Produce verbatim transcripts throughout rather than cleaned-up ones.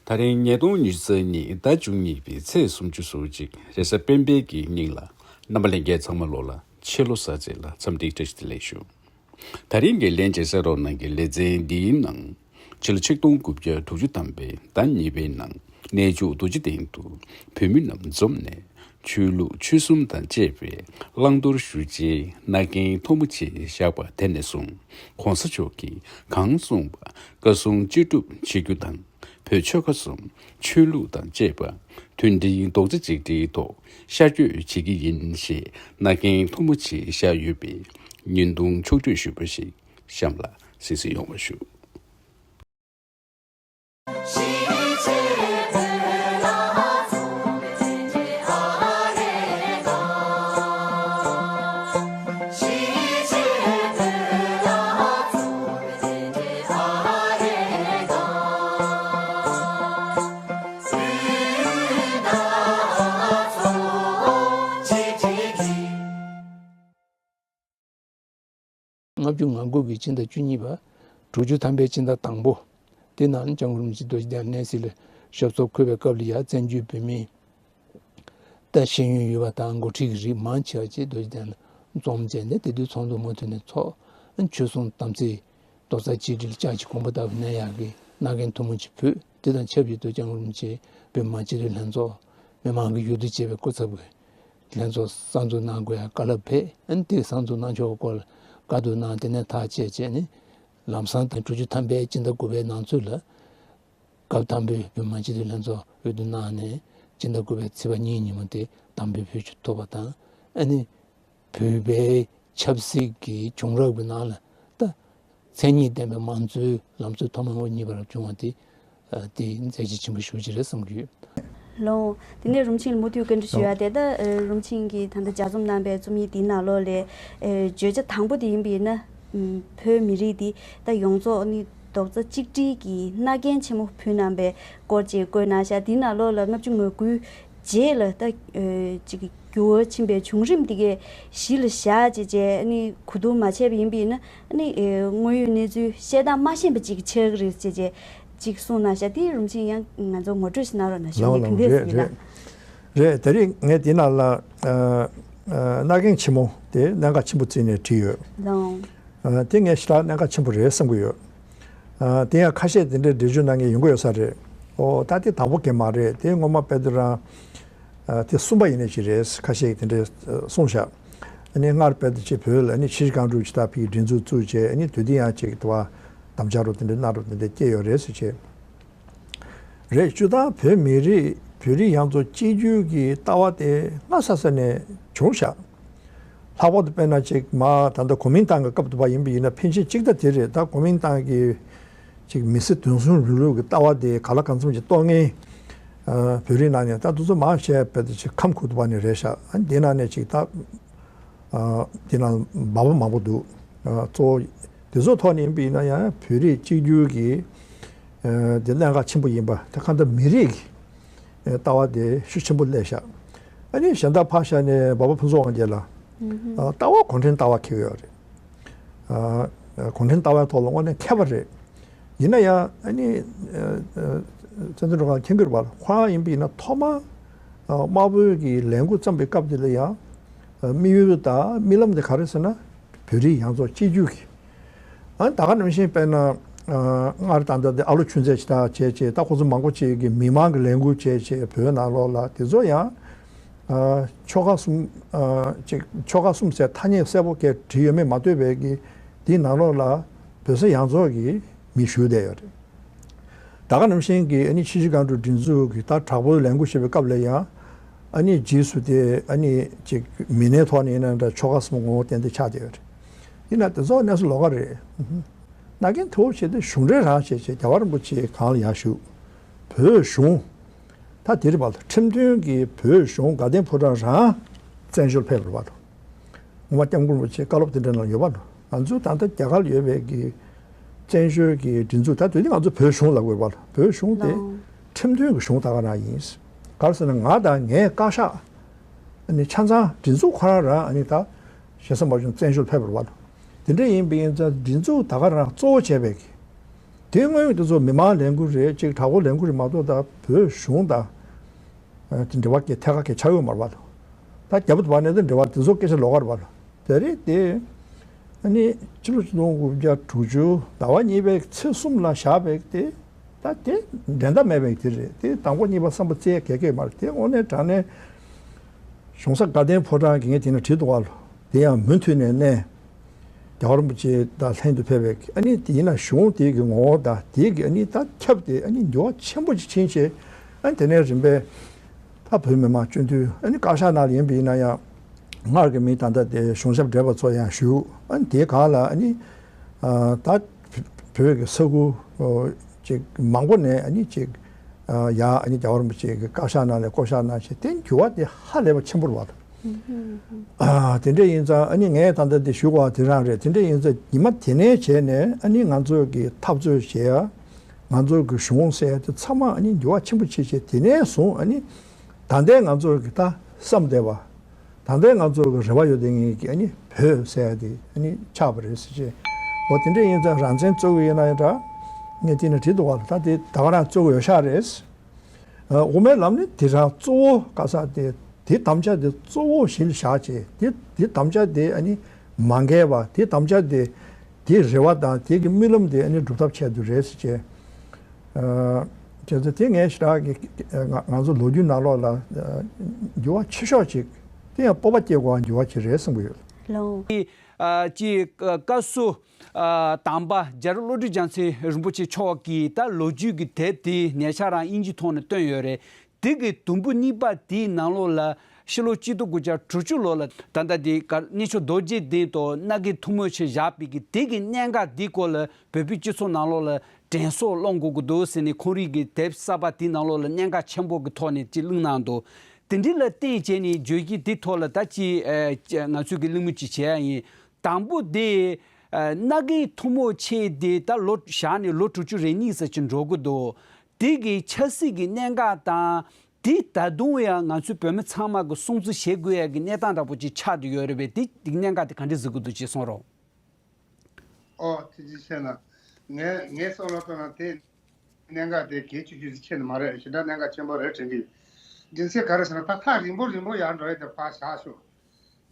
ད་རིང་ཉིས་སྟོང་ཉི་ཤུ་རྩ་གཉིས་ཟླ་བཅུ་གཉིས་པའི་ཚེས་སུམ་ཅུ་སོ་གཅིག་རེས་གཟའ་སྤེན་པའི་གི་ཉིན་ལ། རྣམ་པ་ལྷན་རྒྱས་ཚང་མ་ལོ་ལ་ཕྱི་ལོ་གསར་ཚེས་ལ་འཚམས་འདྲི་བཀྲ་ཤིས་བདེ་ལེགས་ཞུ། ད་རིང་གི་ལན་བྱེད་ས་རོགས་ནང་གི་ལེ་ཚན་འདིའི་ནང་། ཕྱི་ལོ་ཆིག་སྟོང་དགུ་བརྒྱ་དྲུག་ཅུ་ཐམ་པའི་ཟླ་གཉིས་པའི་ནང་གནས་མཆོག་རྡོ་རྗེ་གདན་དུ་བོད་མི་རྣམས་འཛོམས་ནས་ཆོས་ལུགས་ཆོལ་གསུམ་དང་བཅས་པའི་བླང་དོར་ཞུ་བྱའི་མནའ་གན་མཐུ་མོ་ཆེ་བཞག་པ་དེ་ནས་བཟུང་གོང་ས་མཆོག་གིས་གང་གསུངས་པ་བཀའ་གསུང་ཅི་སྒྲུབ་བྱེད་རྒྱུ་དང་། བོད་ཆོལ་ཁ་གསུམ་ཆོས་ལུགས་དང་བཅས་པ་མཐུན་སྒྲིལ་རྡོག་རྩ་གཅིག་སྒྲིལ་ཐོག་ཤར་བསྐྱོད་བྱེད་ཀྱི་ཡིན་ཞེས་མནའ་གན་མཐུ་མོ་ཆེ་བཞག་ཡོད་པའི་བརྙན་ཐུང་ཕྱོགས་བསྒྲིགས་ཞུས་པ་ཞིག་གཤམ་ལ་གཟིགས་གཟིགས་ཡོང་བ་ཞུ། ལྔ་བཅུ་ང་དགུ་གི་སྤྱི་ཟླ་བཅུ་གཉིས་པ། དྲུག་ཅུ་ཐམ་པའི་སྤྱི་ཟླ་དང་པོ། དེ་ནང་སྐྱབས་མགོན་རིན་པོ་ཆེ་རྡོ་རྗེ་གདན་གནས་གཟིགས་ལ་ཞབས་སོར་འཁོད་པའི་སྐབས་ལ་ཡང་བཙན་བྱོལ་བོད་མིའི་ད་ཤེས་ཡོན་ཡོད་པ་དང་འགོ་ཁྲིད་ཀྱི་རིགས་མང་ཆེ་བ་ཅིག་རྡོ་རྗེ་གདན་ལ་འཛོམས་བྱས་ནས། དེ་དུས་ཚོགས་འདུ་མུ་མཐུད་ནས་ཚོགས། ཆོལ་གསུམ་དམ་ཚིག་རྡོག་རྩ་གཅིག་སྒྲིལ་ལྕགས་ཀྱི་གོང་བུ་ལྟ་བུ་གནས་ཡག་གི་མནའ་གན་མཐུ་མོ་ཆེ་ཕུལ། དེ་དང་ཆབས་ཅིག་ཏུ་སྐྱབས་མགོན་རིན་པོ་ཆེ་བོད་མི་མང་སྤྱི་འཐུས་ལྷན་ཚོགས་མི་མང་གི་ཡུལ་དུ་བྱས་པའི་སྐུ་ཚབ་ཀྱི་ལྷན་ཚོགས་གསར་འཛུགས་གནང་དགོས་ཡ་བཀའ་སློབ་ཕེབས། ཨ་ནི་དེ་གསར་འཛུགས་གནང་ཕྱོགས་སྐོར་ལ་བཀའ་བསྡུར་གནང་། དེ་ནས་ཐག་བཅད་བྱས་ནས་ལམ་སང་དང་དྲུག་ཅུ་ཐམ་པའི་སྤྱི་ཟླ་དགུ་པའི་ནང་ཚུད་ལ་སྐབས་དང་པོའི་བོད་མི་མང་སྤྱི་འཐུས་ལྷན་ཚོགས་འོས་བསྡུ་གནང་ནས་སྤྱི་ཟླ་དགུ་པའི་ཚེས་པ་གཉིས་ཉིན་མོ་དེ་དམ་འབུལ་ཕུལ་ཆོག་ཐུབ་པ་དང་། ཨ་ནི་བོད་པའི་ཆབ་སྲིད་ཀྱི་བྱུང་རབས་ཀྱི་ནང་ལ་ད་མཚན་ཉིད་ལྡན་པའི་དམངས་གཙོའི་ལམ་སྲོལ་ཐོག་མར་དབུ་བརྙེས་པར་བྱུང་བ་དེ། ཨ། དེ་མཛད་རྗེས་ཆེན་པོ་ཞེ་པོ་ཅིག་རེད་བསམ་གྱི་ཡོད། ལགས། དེ་ནས་རུམ་ཆེན་ལ་མུ་མཐུད་བཀའ་འདྲི་ཞུ་ཡ་དེ། ད་རུམ་ཆེན་གྱིས་ད་ལྟ་ལྗགས་རྩོམ་གནང་པའི་རྩོམ་ཡིག་དེའི་ནང་ལོགས་ལས། ཨ། བརྗོད་བྱ་དང་པོ་དེ་ཡིན་པ་ཡིན་ན། ཨ། བོད་མི་རིགས་འདི་ད་ཡོངས་རྫོགས་ནི་རྡོག་རྩ་གཅིག་སྒྲིལ་གྱི་མནའ་གན་ཆེན་མོ་ཕུལ་གནང་པའི་སྐོར་ཅིག་བཀོད་གནང་ཤག་དེའི་ནང་ལོགས་ལ་ལྔ་བཅུ་ང་དགུའི་རྗེས་ལ་ད། ཨ། ཅིག་འགྱུར་བ་ཕྱིན་པའི་བྱུང་རིམ་འདི་གའི་གཞི་ལ་བཞག་བྱས་བྱས། ཨ་ནི་གོ་བསྡུར་མ་བྱས་པ་ཡིན་པ་ཡིན་ན། ཨ་ནི། ཨེ། དངོས་ཡོད་གནས་ཚུལ་བཤད་སྟངས་མ་ཤེས་པ་ཅིག་ཆགས་ཀྱི་རེད་ཅེས་བྱས་ཅིག་གསུངས་གནང་ཤག་དེ་རུམ་ཆེན་ཡང་ང་ཚོ་ངོ་སྤྲོད་ཞིག་གནང་རོགས་གནང་ཞུ། ལགས་ངས་ལགས། གང་འདྲས་རེད་ཟེར་ལ། རེད་རེད། དེ་རིང་ངས་འདི་ནང་ལ། ཨ། ཨ། མནའ་གན་ཆེན་མོ་དེ་གནད་འགག་ཆེན་པོ་བརྩིས་ནས་བྲིས་ཡོད། ལགས། ཨ། དེ་ངས་ཞེ་དྲག་གནད་འགག་ཆེན་པོ་རེད་བསམ་གྱི་ཡོད། ཨ། དེ་ཡང་ཁ་ཤས་དེ་འདྲའི་འགྲེལ་བརྗོད་གནང་མཁན་ཡོང་གི་ཡོད་ས་རེད། ཨོ། ད་དེ་དང་པོ་གན་མ་རེད། དེ་སྔོན་མ་དཔེ་དེ་རང་། ཨ། དེ་གསུམ་པ་ཡིན་ནའི་ཅིག་རེད། ཁ་ཤས་ཀྱིས་དེ་འདྲའི་གསུངས་ཤག་ཨ་ནི་སྔར་དཔེ་དེ་ཅིག་བོད་ལ་ཨ་ནི་ཆུ་བཞི་སྒང་དྲུག་ཅིག་ད་ཕ་གིར་སྒྲིག་འཛུགས་བཙུགས་བྱས། ཨ་ནི་དུས་དེ་ཡང་ཅིག་དུ་བ་དམ་བཅའ་རོགས་དེ་འདྲ་གནང་རོགས་དེ་འདྲ་བསྐྱལ་ཡོད་རེད་ཟེར་བྱས། རེད། སྤྱིར་བཏང་བོད་མི་རིགས། བོད་རིགས་ཡོངས་རྫོགས་གཅིག་གྱུར་གྱི་ལྟ་བ་དེ་སྔ་ས་ས་ནས་བྱུང་ཤག་ལྷག་པར་དུ་དཔེར་ན་ཅིག་མ་ད་ལྟ་གོ་མིན་ཏང་གི་སྐབས་དུ་བ་ཡིན་པ་ཡིན་ན། ཕན་ཆད་གཅིག་ད་དེ་རེད། ད་གོ་མིན་ཏང་གི་ཅིག་མི་སེར་དོན་གསུམ་རིང་ལུགས་ཀྱི་ལྟ་བ་དེ་གང་ལ་གང་འཚམ་ཅིག་གཏོར་མཁན། ཨ། བོད་རིགས་ནང་ནས་ད་དེ་ཚོ་མང་ཆེ་བ་དེ་ཅིག་ཁམས་ཁུལ་དུ་བ་ནས་རེད་ཤག་ཨ། འདི་ནང་ནས་ཅིག་ད། ཨ། འདི་ནང་སྦག་སྦག་མང་པོ་འདུག་ཨ། གཙོ་བོ་དེ་ཚོ་ཐོག་ནས་ཡིན་པ་ཡིན་ན་ཡང་བོད་རིགས་གཅིག་གྱུར་གྱི། ཨ། དེ་གནད་འགག་ཆེན་པོ་ཡིན་པ་དེ། གང་ལྟར་མི་རིགས་ཀྱི་ལྟ་བ་དེ་ཤུགས་ཆེན་པོ་སླེབས་ཤག་ཨ་ནི་གཞན་དག་ཕར་བཞག་ནས་འབའ་པ་ཕུན་ཚོགས་དབང་རྒྱལ་ལ། ཨ། ལྟ་བ་གུང་ཁྲན་ལྟ་བ་འཁྱེར་ཡོད་རེད། ཨ། གུང་ཁྲན་ལྟ་བའི་ཐོག་ལ་དངོས་གནས་མཁས་པ་རེད། ཡིན་ན་ཡང་ཨ་ནི། ཨ། ཨ། བཙན་བྱོལ་སྒྲོལ་དཀར་མཁྱེན་གྱི་རེད་པ། ཁོ་རང་ཡིན་པ་ཡིན་ན་ཐོག་མར། ཨ། དམར་པོའི་གི་ལས་འགུལ་བརྩམས་པའི་སྐབས་དེ་ལ་ཡང་། ཨ། དམིགས་ཡུལ་དང་རྨི་ལམ་དེ་ག་རེ་ཟེར་ན། བོད་རིགས་ཡོངས་རྫོགས་གཅིག་གྱུར་གྱི། ཨ། ད་ག་ནང་བཞིན་དཔེར་ན། ཨ། སྔར་ད་ལྟ་དེ་ཨ་ལོ་ཆོས་མཛད་ཅིག་དང་བྱས་བྱས། ད་ཁོ་ཚོ་མང་པོ་ཅིག་གིས་མི་མང་གི་ལས་འགུལ་བྱས་བྱས་བོད་ནང་ལོགས་ལ། དེ་ཚོ་ཡང་། ཨ། ཆོལ་ཁ་གསུམ། ཨ། ཅིག་ཆོལ་ཁ་གསུམ་ཟེར་ཐ་སྙད་གསལ་པོ་གང་བྲིས་ཡོད་མེད་མ་ལྟོས་པའི་གི། དེའི་ནང་ལོགས་ལ་བོད་ས་ཡོངས་རྫོགས་ཀྱི་མི་བཞུགས་བསྡད་ཡོད་རེད། ད་ག་ནང་བཞིན་གྱི་ཨ་ནི་ཆུ་བཞི་སྒང་དྲུག་སྒྲིག་འཛུགས་ཀྱི་ད་དྲག་པོའི་ལས་འགུལ་བྱེད་པའི་སྐབས་ལ་ཡང་། ཨ་ནི་རྗེས་སུ་དེ་ཨ་ནི་ཅིག་མི་སྣའི་ཐོག་ནས་ཡིན་ན་འདྲ། ཆོལ་ཁ་གསུམ་ངོ་བོ་ཏན་ཏན་ཆགས་བསྡད་ཡོད་རེད། ཡིན་ན་དེ་ཚོ་གནས་ཚུལ་ལོགས་ཀ་རེད། མནའ་གན་མཐུ་བོ་བྱས་ཏེ་གཞུང་འབྲེལ་རང་བྱས་བྱས། རྒྱལ་བ་རིན་པོ་ཆེ་གང་ལ་ཡར་བཞུགས། བོད་གཞུང་། ད་དེ་རེད་པ། ཁྲིམས་མཐུན་གྱི་བོད་གཞུང་དགའ་ལྡན་ཕོ་བྲང་རང་བཙན་བྱོལ་ཕེབས་པ་རེད་པ། ངོ་མ་སྐྱབས་མགོན་རིན་པོ་ཆེའི་བཀའ་སློབ་དེ་འདྲ་ནང་ཡོད་པ་རེད། ང་ཚོ་ད་ལྟ་རྒྱ་གར་ལ་ཡོད་པའི་གི་བཙན་བྱོལ་གྱི་སྒྲིག་འཛུགས། ད་དེ་དུས་ང་ཚོ་བོད་གཞུང་ལབ་དགོས་པ་རེད། བོད་གཞུང་དེ་ལགས། ཁྲིམས་མཐུན་གྱི་གཞུང་ད་ག་རང་ཡིན། ག་རེ་ཟེར་ན་ང་དང་ངའི་བཀའ་ཤག་ཨ་ནི་ཆ་ཚང་སྒྲིག་འཛུགས་ཁོ་རང་རང་ཨ་ནི་ད་ཞེ་ས་མ་བྱུང་བཙན་བྱོལ་ཕེབས་པ་རེད་པ། དེ་འདྲ་ཡིན་པ་ཡིན་ཙང་སྒྲིག་འཛུགས་ད་ག་རང་གཙོ་བོ་བྱས་པའི་གི། དེ་དངོས་ཡོད་དེ་ཚོ་མི་མང་ལས་འགུལ་རེད། ཅིག་དྲག་པོ་ལས་འགུལ་རེད་མ་གཏོགས། ད་བོད་གཞུང་དང་དེ་འབྲེལ་བ་གི་ཐད་ཀ་གི་ཆགས་ཡོད་མ་རེད་པ། ད་རྒྱ་བོད་བར་ནས་དེ་འབྲེལ་བ་དེ་ཚོ་སྐད་ཆ་ལོགས་ཀ་རེད་པ། དེ་རེད་དེ། ཨ་ནི་ཕྱི་ལོ་ཆིག་སྟོང་དགུ་བརྒྱ་དྲུག་ཅུ་ཟླ་བ་གཉིས་པའི་ཚེས་གསུམ་ལ་བཞག་པའི་དེ། ད་དེ་འགྲན་ཟླ་མེད་པའི་དེ་རེད། དེ་དང་པོ་གཉིས་པ་གསུམ་པ་བརྩི་ཡ་གལ་གལ་མ་རེད། དེ་དངོས་གནས་དྲང་གནས་གཞུང་ས་དགའ་ལྡན་ཕོ་བྲང་གི་ངས་དེ་ན་བྲིས་འདུག་ག་ལོ། དེ་ཡང་མུ་མཐུད་ནས་གནས། རྒྱལ་བ་རིན་པོ་ཆེ་དང་ལྷན་དུ་ཕེབས་པའི། ཨ་ནི་དེ་ཡིན་ན་གཞུང་དེ་གི་ངོ་བོ་དང་དེ་གི་ཨ་ནི་ད་ཁྱབ་སྟེ། ཨ་ནི་འགྱུར་བ་ཆེན་པོ་ཅིག་ཕྱིན་བྱས། ཨ་ནི་དེ་ནས་རིམ་པས་ད་བོད་མི་མང་སྤྱི་འཐུས། ཨ་ནི་བཀའ་ཤག་ནང་ལ་ཡིན་པ་ཡིན་ན་ཡང་སྔར་གྱི་མི་ད་ལྟ་དེ་གཞུང་ཞབས་བགྲེས་པ་ཚོ་ཡང་བཞུགས། ཨ་ནི་དེའི་སྒང་ལ་ཨ་ནི་ཨ་ད་བོད་ཀྱི་ས་ཁུལ་ཨོ་ཅིག་མང་པོ་ནས་ཨ་ནི་ཅིག་ཨ་ཡ་ཨ་ནི་རྒྱལ་བ་རིན་པོ་ཆེ་གི་བཀའ་ཤག་ནང་ལ་བསྐོ་བཞག་གནང་བྱས། དེ་འགྱུར་བ་དེ་ཧ་ལས་པ་ཆེན་པོ་རེད་པ། ཨ་དེ་འདྲ་ཡིན་ཙང་ཨ་ནི་ངས་ད་ལྟ་འདི་ཞུ་དགོས་པ་དེ་རང་རེད། དེ་འདྲ་ཡིན་ཙང་ཉི་མ་དེ་ནས་བྱས་ནས་ཨ་ནི་ང་ཚོ་གི་འཐབ་རྩོད་བྱེད་ཡ། ང་ཚོ་གི་གཞུང་ཟེར་ཡ་དེ་ཚང་མ་ཨ་ནི་འགྱུར་བ་ཆེན་པོ་ཕྱིན་བྱས། དེ་ནས་བཟུང་ཨ་ནི་ད་ལྟའི་ང་ཚོ་གི་ད་བསམ་བསྡད་པ། ད་ལྟའི་ང་ཚོ་གི་རེ་བ་ཡོད་དེ་ངེས་ཀྱི་ཨ་ནི་བོད་ཟེར་ཡ་དེ་ཨ་ནི་ཆགས་པ་རེད་ཟེར་བྱས། འོ་དེ་འདྲ་ཡིན་ཙང་རང་བཙན་རྩོད་ཀྱི་ཡིན་ན་ཡང་འདྲ། ངས་དེ་ནས་བྲིས་འདུག་ག་ལ། ད་དེ་ད་ག་རང་རྩོད་ཀྱི་ཡོད་ཤག་རེད། ཨ་དབུ་མའི་ལམ་ནི་དེ་རང་གཙོ་བོ་ག་ས་དེ། དེ་དམ་བཅའ་དེ་གཙོ་བོ་གཞི་ལ་བཞག་བྱས། དེ་དེ་དམ་བཅའ་དེ་ཨ་ནི་མ་འགལ་བ། དེ་དམ་བཅའ་དེ་དེའི་རེ་བ་དང་དེ་གི་རྨི་ལམ་དེ་ཨ་ནི་སྒྲུབ་ཐབས་ཆེད་དུ་རེད་ཟེར་བྱས། ཨ་བྱས་ཙང་དེ་ངས་ཞེ་དྲག་གི་ང་ང་ཚོ་ལོ་རྒྱུས་ནང་ལོགས་ལ་ཨ་འགྱུར་བ་ཆེ་ཤོས་ཅིག། དེ་ཡང་སྤོབས་པ་སྐྱེ་དགོས་པ་འགྱུར་བ་ཅིག་རེད་བསམ་གྱི་ཡོད། ལགས། ཨ་ཅེ་བཀའ་ཟུར་ཨ་དམ་པ་རྒྱ་རི་བློ་གྲོས་རྒྱལ་མཚན་རིན་པོ་ཆེ་མཆོག་གིས་ད་ལོ་རྒྱུས་ཀྱི་དེབ་དེ་ཉེ་ཆར་རང་དབྱིན་ཇིའི་ཐོག་ནས་བཏོན་ཡོད་རེད། དེ་གི་དུམ་བུ་གཉིས་པ་དེའི་ནང་ལོགས་ལ་ཕྱི་ལོ་གཅིག་སྟོང་དགུ་བརྒྱ་དྲུག་ཅུ་ལོ་ལ་ད་ལྟ་དེ་ག་གནས་མཆོག་རྡོ་རྗེ་གདན་དུ་མནའ་བསྐྱལ་ཐུན་མོང་ཆེད་བཞག་པའི་གི་དེ་གི་གནད་འགག་དེའི་སྐོར་ལ་བོད་པའི་སྤྱི་ཚོགས་ནང་ལོགས་ལ་དྲན་གསོ་སློང་དགོས་ཀྱི་འདུག་ཟེར་ནས། ཁོང་རང་གི་དེབ་གསར་པ་དེའི་ནང་ལོགས་ལ་གནད་འགག་ཆེན་པོ་གི་ཐོག་ནས་ཅིག་གླེང་གནང་འདུག། དེ་འདྲ་ལ་བརྟེན་བྱས་ནས་བརྗོད་གཞི་འདི་ཐོག་ལ་ད་ཅི་ཨ་ང་ཚོས་ཀྱི་གླེང་མོལ་ཅིག་བྱེད་ཡ་ཡིན། དང་པོ་དེ་ཨ་མནའ་བསྐྱལ་ཐུན་མོང་ཆེད་དེ་ད་ལོ་བཞག་ནས་ལོ་དྲུག་ཅུ་རེ་གཉིས་ཙམ་ཅིག་འགྲོ་གི་འདུག། དེ་གི་ཆབ་སྲིད་ཀྱི་གནད་འགག་དང་། དེ་ད་དུང་ཡང་ང་ཚོའི་བོད་མི་ཚང་མ་གི་སྲུང་བརྩི་བྱེད་དགོས་ཡ་གི་གནས་སྟངས་འདྲ་པོ་ཅིག་ཆགས་བསྡད་ཡོད་རེད་པས། དེ་དེ་གནད་འགག་དེ་ག་འདྲ་གཟིགས་ཀྱི་འདུག་ཅེས་གསུངས་རོགས། ཨོ་ཐུགས་རྗེ་ཆེ་གནང་། ངས་ངས་བསམ་བློ་གཏོང་ན་དེ་གནད་འགག་དེ་གལ་ཆེ་ཤོས་ཤིག་ཆེ་ནི་མ་རེད། ཞེ་དྲག་གནད་འགག་ཆེན་པོ་རེད་དྲན་གི་ཡོད། རྒྱུ་མཚན་ག་རེ་ཟེར་ན། ད་ཐག་རིང་པོ་རིང་པོ་ཡར་འགྲོ་ཡ་དེ་ཕར་བཞག་ཤོག།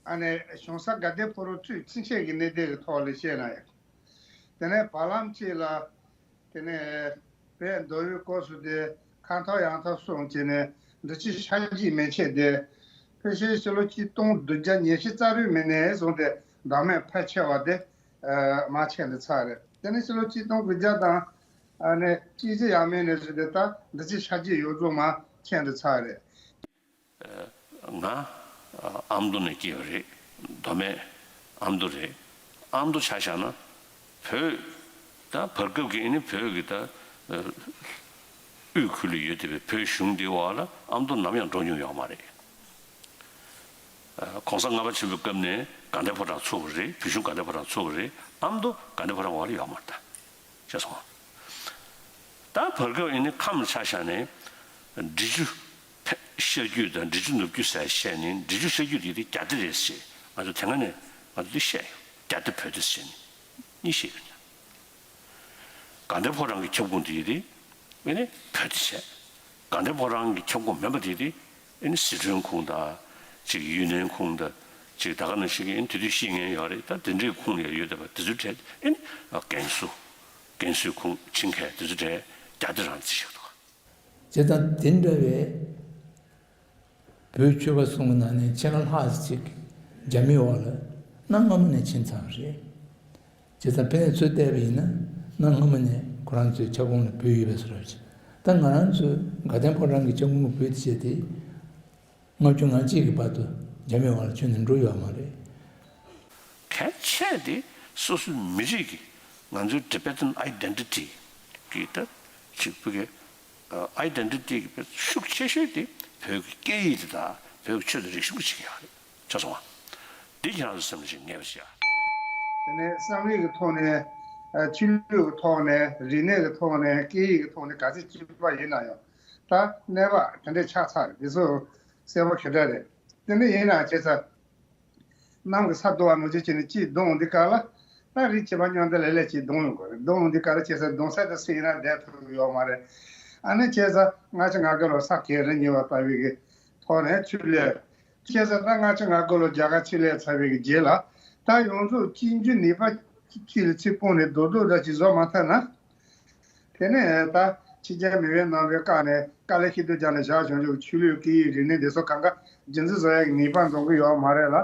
ཨ་ནི་གཞུང་ས་དགའ་ལྡན་ཕོ་བྲང་ཁྲུས་ཕྱིན་ཆད་ཀྱི་གནས་སྟངས་ཀྱི་ཐོག་ལ་བཤད་ན་ཡང་། དེ་ནས་བར་ལམ་གཅིག་ལ། དེ་ནས་བོད་མདོ་དབུས་སྐོར་སུ་དེ་ཁ་འཐོར་ཡང་འཐོར་སོང་བྱས་ནས་འབྲི་ཆུའི་ཆར་རྒྱུན་མེ་མཆེད་དེ། ཕལ་ཆེར་ཕྱི་ལོ་ཆིག་སྟོང་བདུན་བརྒྱ་ཉི་ཤུ་རྩ་དྲུག་མ་ནས་བཟུང་སྟེ་བདག་མེད་ཕལ་ཆེ་བ་དེ་མར་ཆད་དུ་ཚར་རེད། དེ་ནས་ཕྱི་ལོ་ཆིག་སྟོང་དགུ་བརྒྱ་དང་ཨ་ནི་གཅིག་བཞི་ཡས་མས་ནས་བཟུང་སྟེ་ད་འབྲི་ཆུའི་ཆར་རྒྱུན་ཡོངས་རྫོགས་མར་ཆད་དུ་ཚར་རེད། ང་ཨ་མདོ་ནས་སྐྱེས་པ་རེད། མདོ་སྨད་ཨ་མདོ་རེད། ཨ་མདོ་ཆ་བཞག་ན་བོད་ད་བར་སྐབས་ཀྱི་ཨ་ནི་བོད་ཀྱི་ད་དབུས་ཁུལ་ལ་ཡོད་བསྡད་པའི་བོད་གཞུང་འདིའི་འོག་ལ་ཨ་མདོ་ནམ་ཡང་འགྲོ་མྱོང་ཡོད་མ་རེད། གོང་ས་ལྔ་པ་ཆེན་པོའི་སྐབས་ནས་དགའ་ལྡན་ཕོ་བྲང་ཚུགས་པ་རེད། བོད་གཞུང་དགའ་ལྡན་ཕོ་བྲང་ཚུགས་པ་རེད། ཨ་མདོ་དགའ་ལྡན་ཕོ་བྲང་འོག་ལ་ཡོད་མ་རེད། ད་ཤེས་སོང་། ད་བར་སྐབས་ཨ་ནི་ཁམས་ཆ་བཞག་ནས་འབྲི་ཆུ་ཤར་རྒྱུད་དང་འབྲི་ཆུ་ནུབ་རྒྱུད་ཟེར་བཤད་ནས། འབྲི་ཆུ་ཤར་རྒྱུད་དེ་དེ་རྒྱ་སྡེ་རེད་ཟེར། ང་ཚོ་དེ་སྔ་ནས་ང་ཚོ་འདི་བཤད་ཡོད། རྒྱ་སྡེ་བོད་སྡེ་ཟེར་ནས་གཉིས་བཤད་ཡོད། དགའ་ལྡན་ཕོ་བྲང་གི་ཁྱབ་ཁོངས་དེ་དེ་ཨ་ནི་བོད་སྡེ་བྱས། དགའ་ལྡན་ཕོ་བྲང་གི་ཁྱབ་ཁོངས་མིན་པ་དེ་དེ་ཨ་ནི་ཟི་ཁྲོན་ཁོངས་དང་། ཅིག་ཡུན་ནན་ཁོངས་དང་། ཅིག་ད་ག་ནང་བཞིན་གྱི་ཨ་ནི་དེ་དུས་ཤེས་མཁན་ཡོད་རེད། ད་དེ་འདྲའི་ཁོངས་ལ་ཡོད་བསྡད་པ་དེ་ཚོའི་གྲས་ཨ་ནི་ཀན་སུའུ། ཀན་སུའུ་ཁོངས་ཆིང་ཁའི་དེ་ཚོའི་གྲས་རྒྱ་སྡེ་རང་བརྩི་བཞག་འདུག། བྱས་ཙང་དེ་འདྲ་བའི་བོད་ཆོལ་ཁ་གསུམ་གྱི་ནང་ནས་ཕྱེད་ཀ་ལྷག་ཅིག་རྒྱ་མིའི་འོག་ལ་གནའ་སྔ་མོ་ནས་ཕྱིན་ཚར་བ་རེད། བྱས་ཙང་དཔེར་ན་ཚུར་བལྟས་པ་ཡིན་ན་གནའ་སྔ་མོ་ནས་ཁོ་རང་ཚོའི་ཁྱབ་ཁོངས་ལ་བོད་ཡོད་པའི་བཟོ་འདྲ་ཅིག། ད་ང་རང་ཚོའི་དགའ་ལྡན་ཕོ་བྲང་གི་ཁྱབ་ཁོངས་ཀྱི་བོད་དེ་བྱས་ཏེ། ལྔ་བཅུ་ང་གཅིག་གི་བར་དུ་རྒྱ་མིའི་འོག་ལ་ཁྱོན་ནས་འགྲོ་ཡོད་མ་རེད། གལ་ཆེ་དེ་སོ་སོའི་མི་རིགས་ཀྱི་ང་ཚོའི་Tibetan identity གི་ད་ཅིག་བོད་ཀྱི་ཨ་identity གི་ཤུགས་ཆེ་ཤོས་དེ་བོད་ཀྱི་སྐད་ཡིག་དེ་དང་བོད་ཀྱི་ཆོས་དང་རིག་གཞུང་གི་ཆེད་ཡོད་རེད། ཆགས་སོང་བ། འདི་ཁྱེད་རང་ཚོ་སེམས་ལ་ཞིག་ངེས་པ་བྱས། དེ་ནས་བསམ་ཡས་ཀྱི་ཐོག་ནས་ཨ་ཆོས་ལུགས་ཀྱི་ཐོག་ནས་རིག་གནས་ཀྱི་ཐོག་ནས་སྐད་ཡིག་གི་ཐོག་ནས་ག་ཚོད་སྐྱིད་པ་ཡིན་ན་ཡང་། ད་གནས་བབ་དེ་འདྲས་ཆགས་ཚར་རེད། འདི་ཚོ་གསལ་པོ་ཞེ་དྲག་རེད། དེ་འདྲ་ཡིན་ན་བྱས་ཙང་གནམ་གྱི་ས་རྡོ་བ་ནང་བཞིན་བྱས་ནས་གཅིག་བརྡུངས། འདི་ག་ལ་ ད་རིགས་བྱེད་པ་མཉམ་དུ་ལས་ལས་ཅིག་རྡུང་ཡོང་གི་རེད། རྡུང་ཡོང་དུས་ག་རེ་བྱེད་ས་རྡུང་ས་དེ་སུ་ཡིན་ན་བསྡད་ཐུབ་ཀྱི་ཡོད་མ་རེད། ཨ་ནི་བྱས་ཙང་ལྔ་བཅུ་ང་དགུ་ལོ་ས་གས་རི་ཉིལ་བ་ལྟ་བུའི་གི་ཐོག་ནས་ཆུ་ལས། བྱས་ཙང་ད་ལྔ་བཅུ་ང་དགུ་ལོ་རྒྱ་གར་ཆུ་ལས་ཚར་བའི་གི་རྗེས་ལ་ད་ཡོངས་རྫོགས་གཅིན་རྒྱུ་ནད་པ་གཅིག་ལ་ཚིག་སྤུངས་ནས་རྡོག་རྡོག་འདྲ་ཅིག་བཟོ་མ་ཐུབ་ན། དེ་ནས་ད་ཕྱི་རྒྱལ་མི་བའི་ནང་པའི་བཀའ་ནས་དཀའ་ལས་ཤི་དུས་ཀྱང་ནས་བཞག་བྱུང་ཆོག་ཆོས་ལུགས་སྐད་ཡིག་རིག་གནས་དེ་ཚོ་གང་ག་རྒྱུན་འཛིན་བཟོ་ཡག་གི་ནུས་པ་འདོན་གི་ཡོད་མ་རེད་ལ།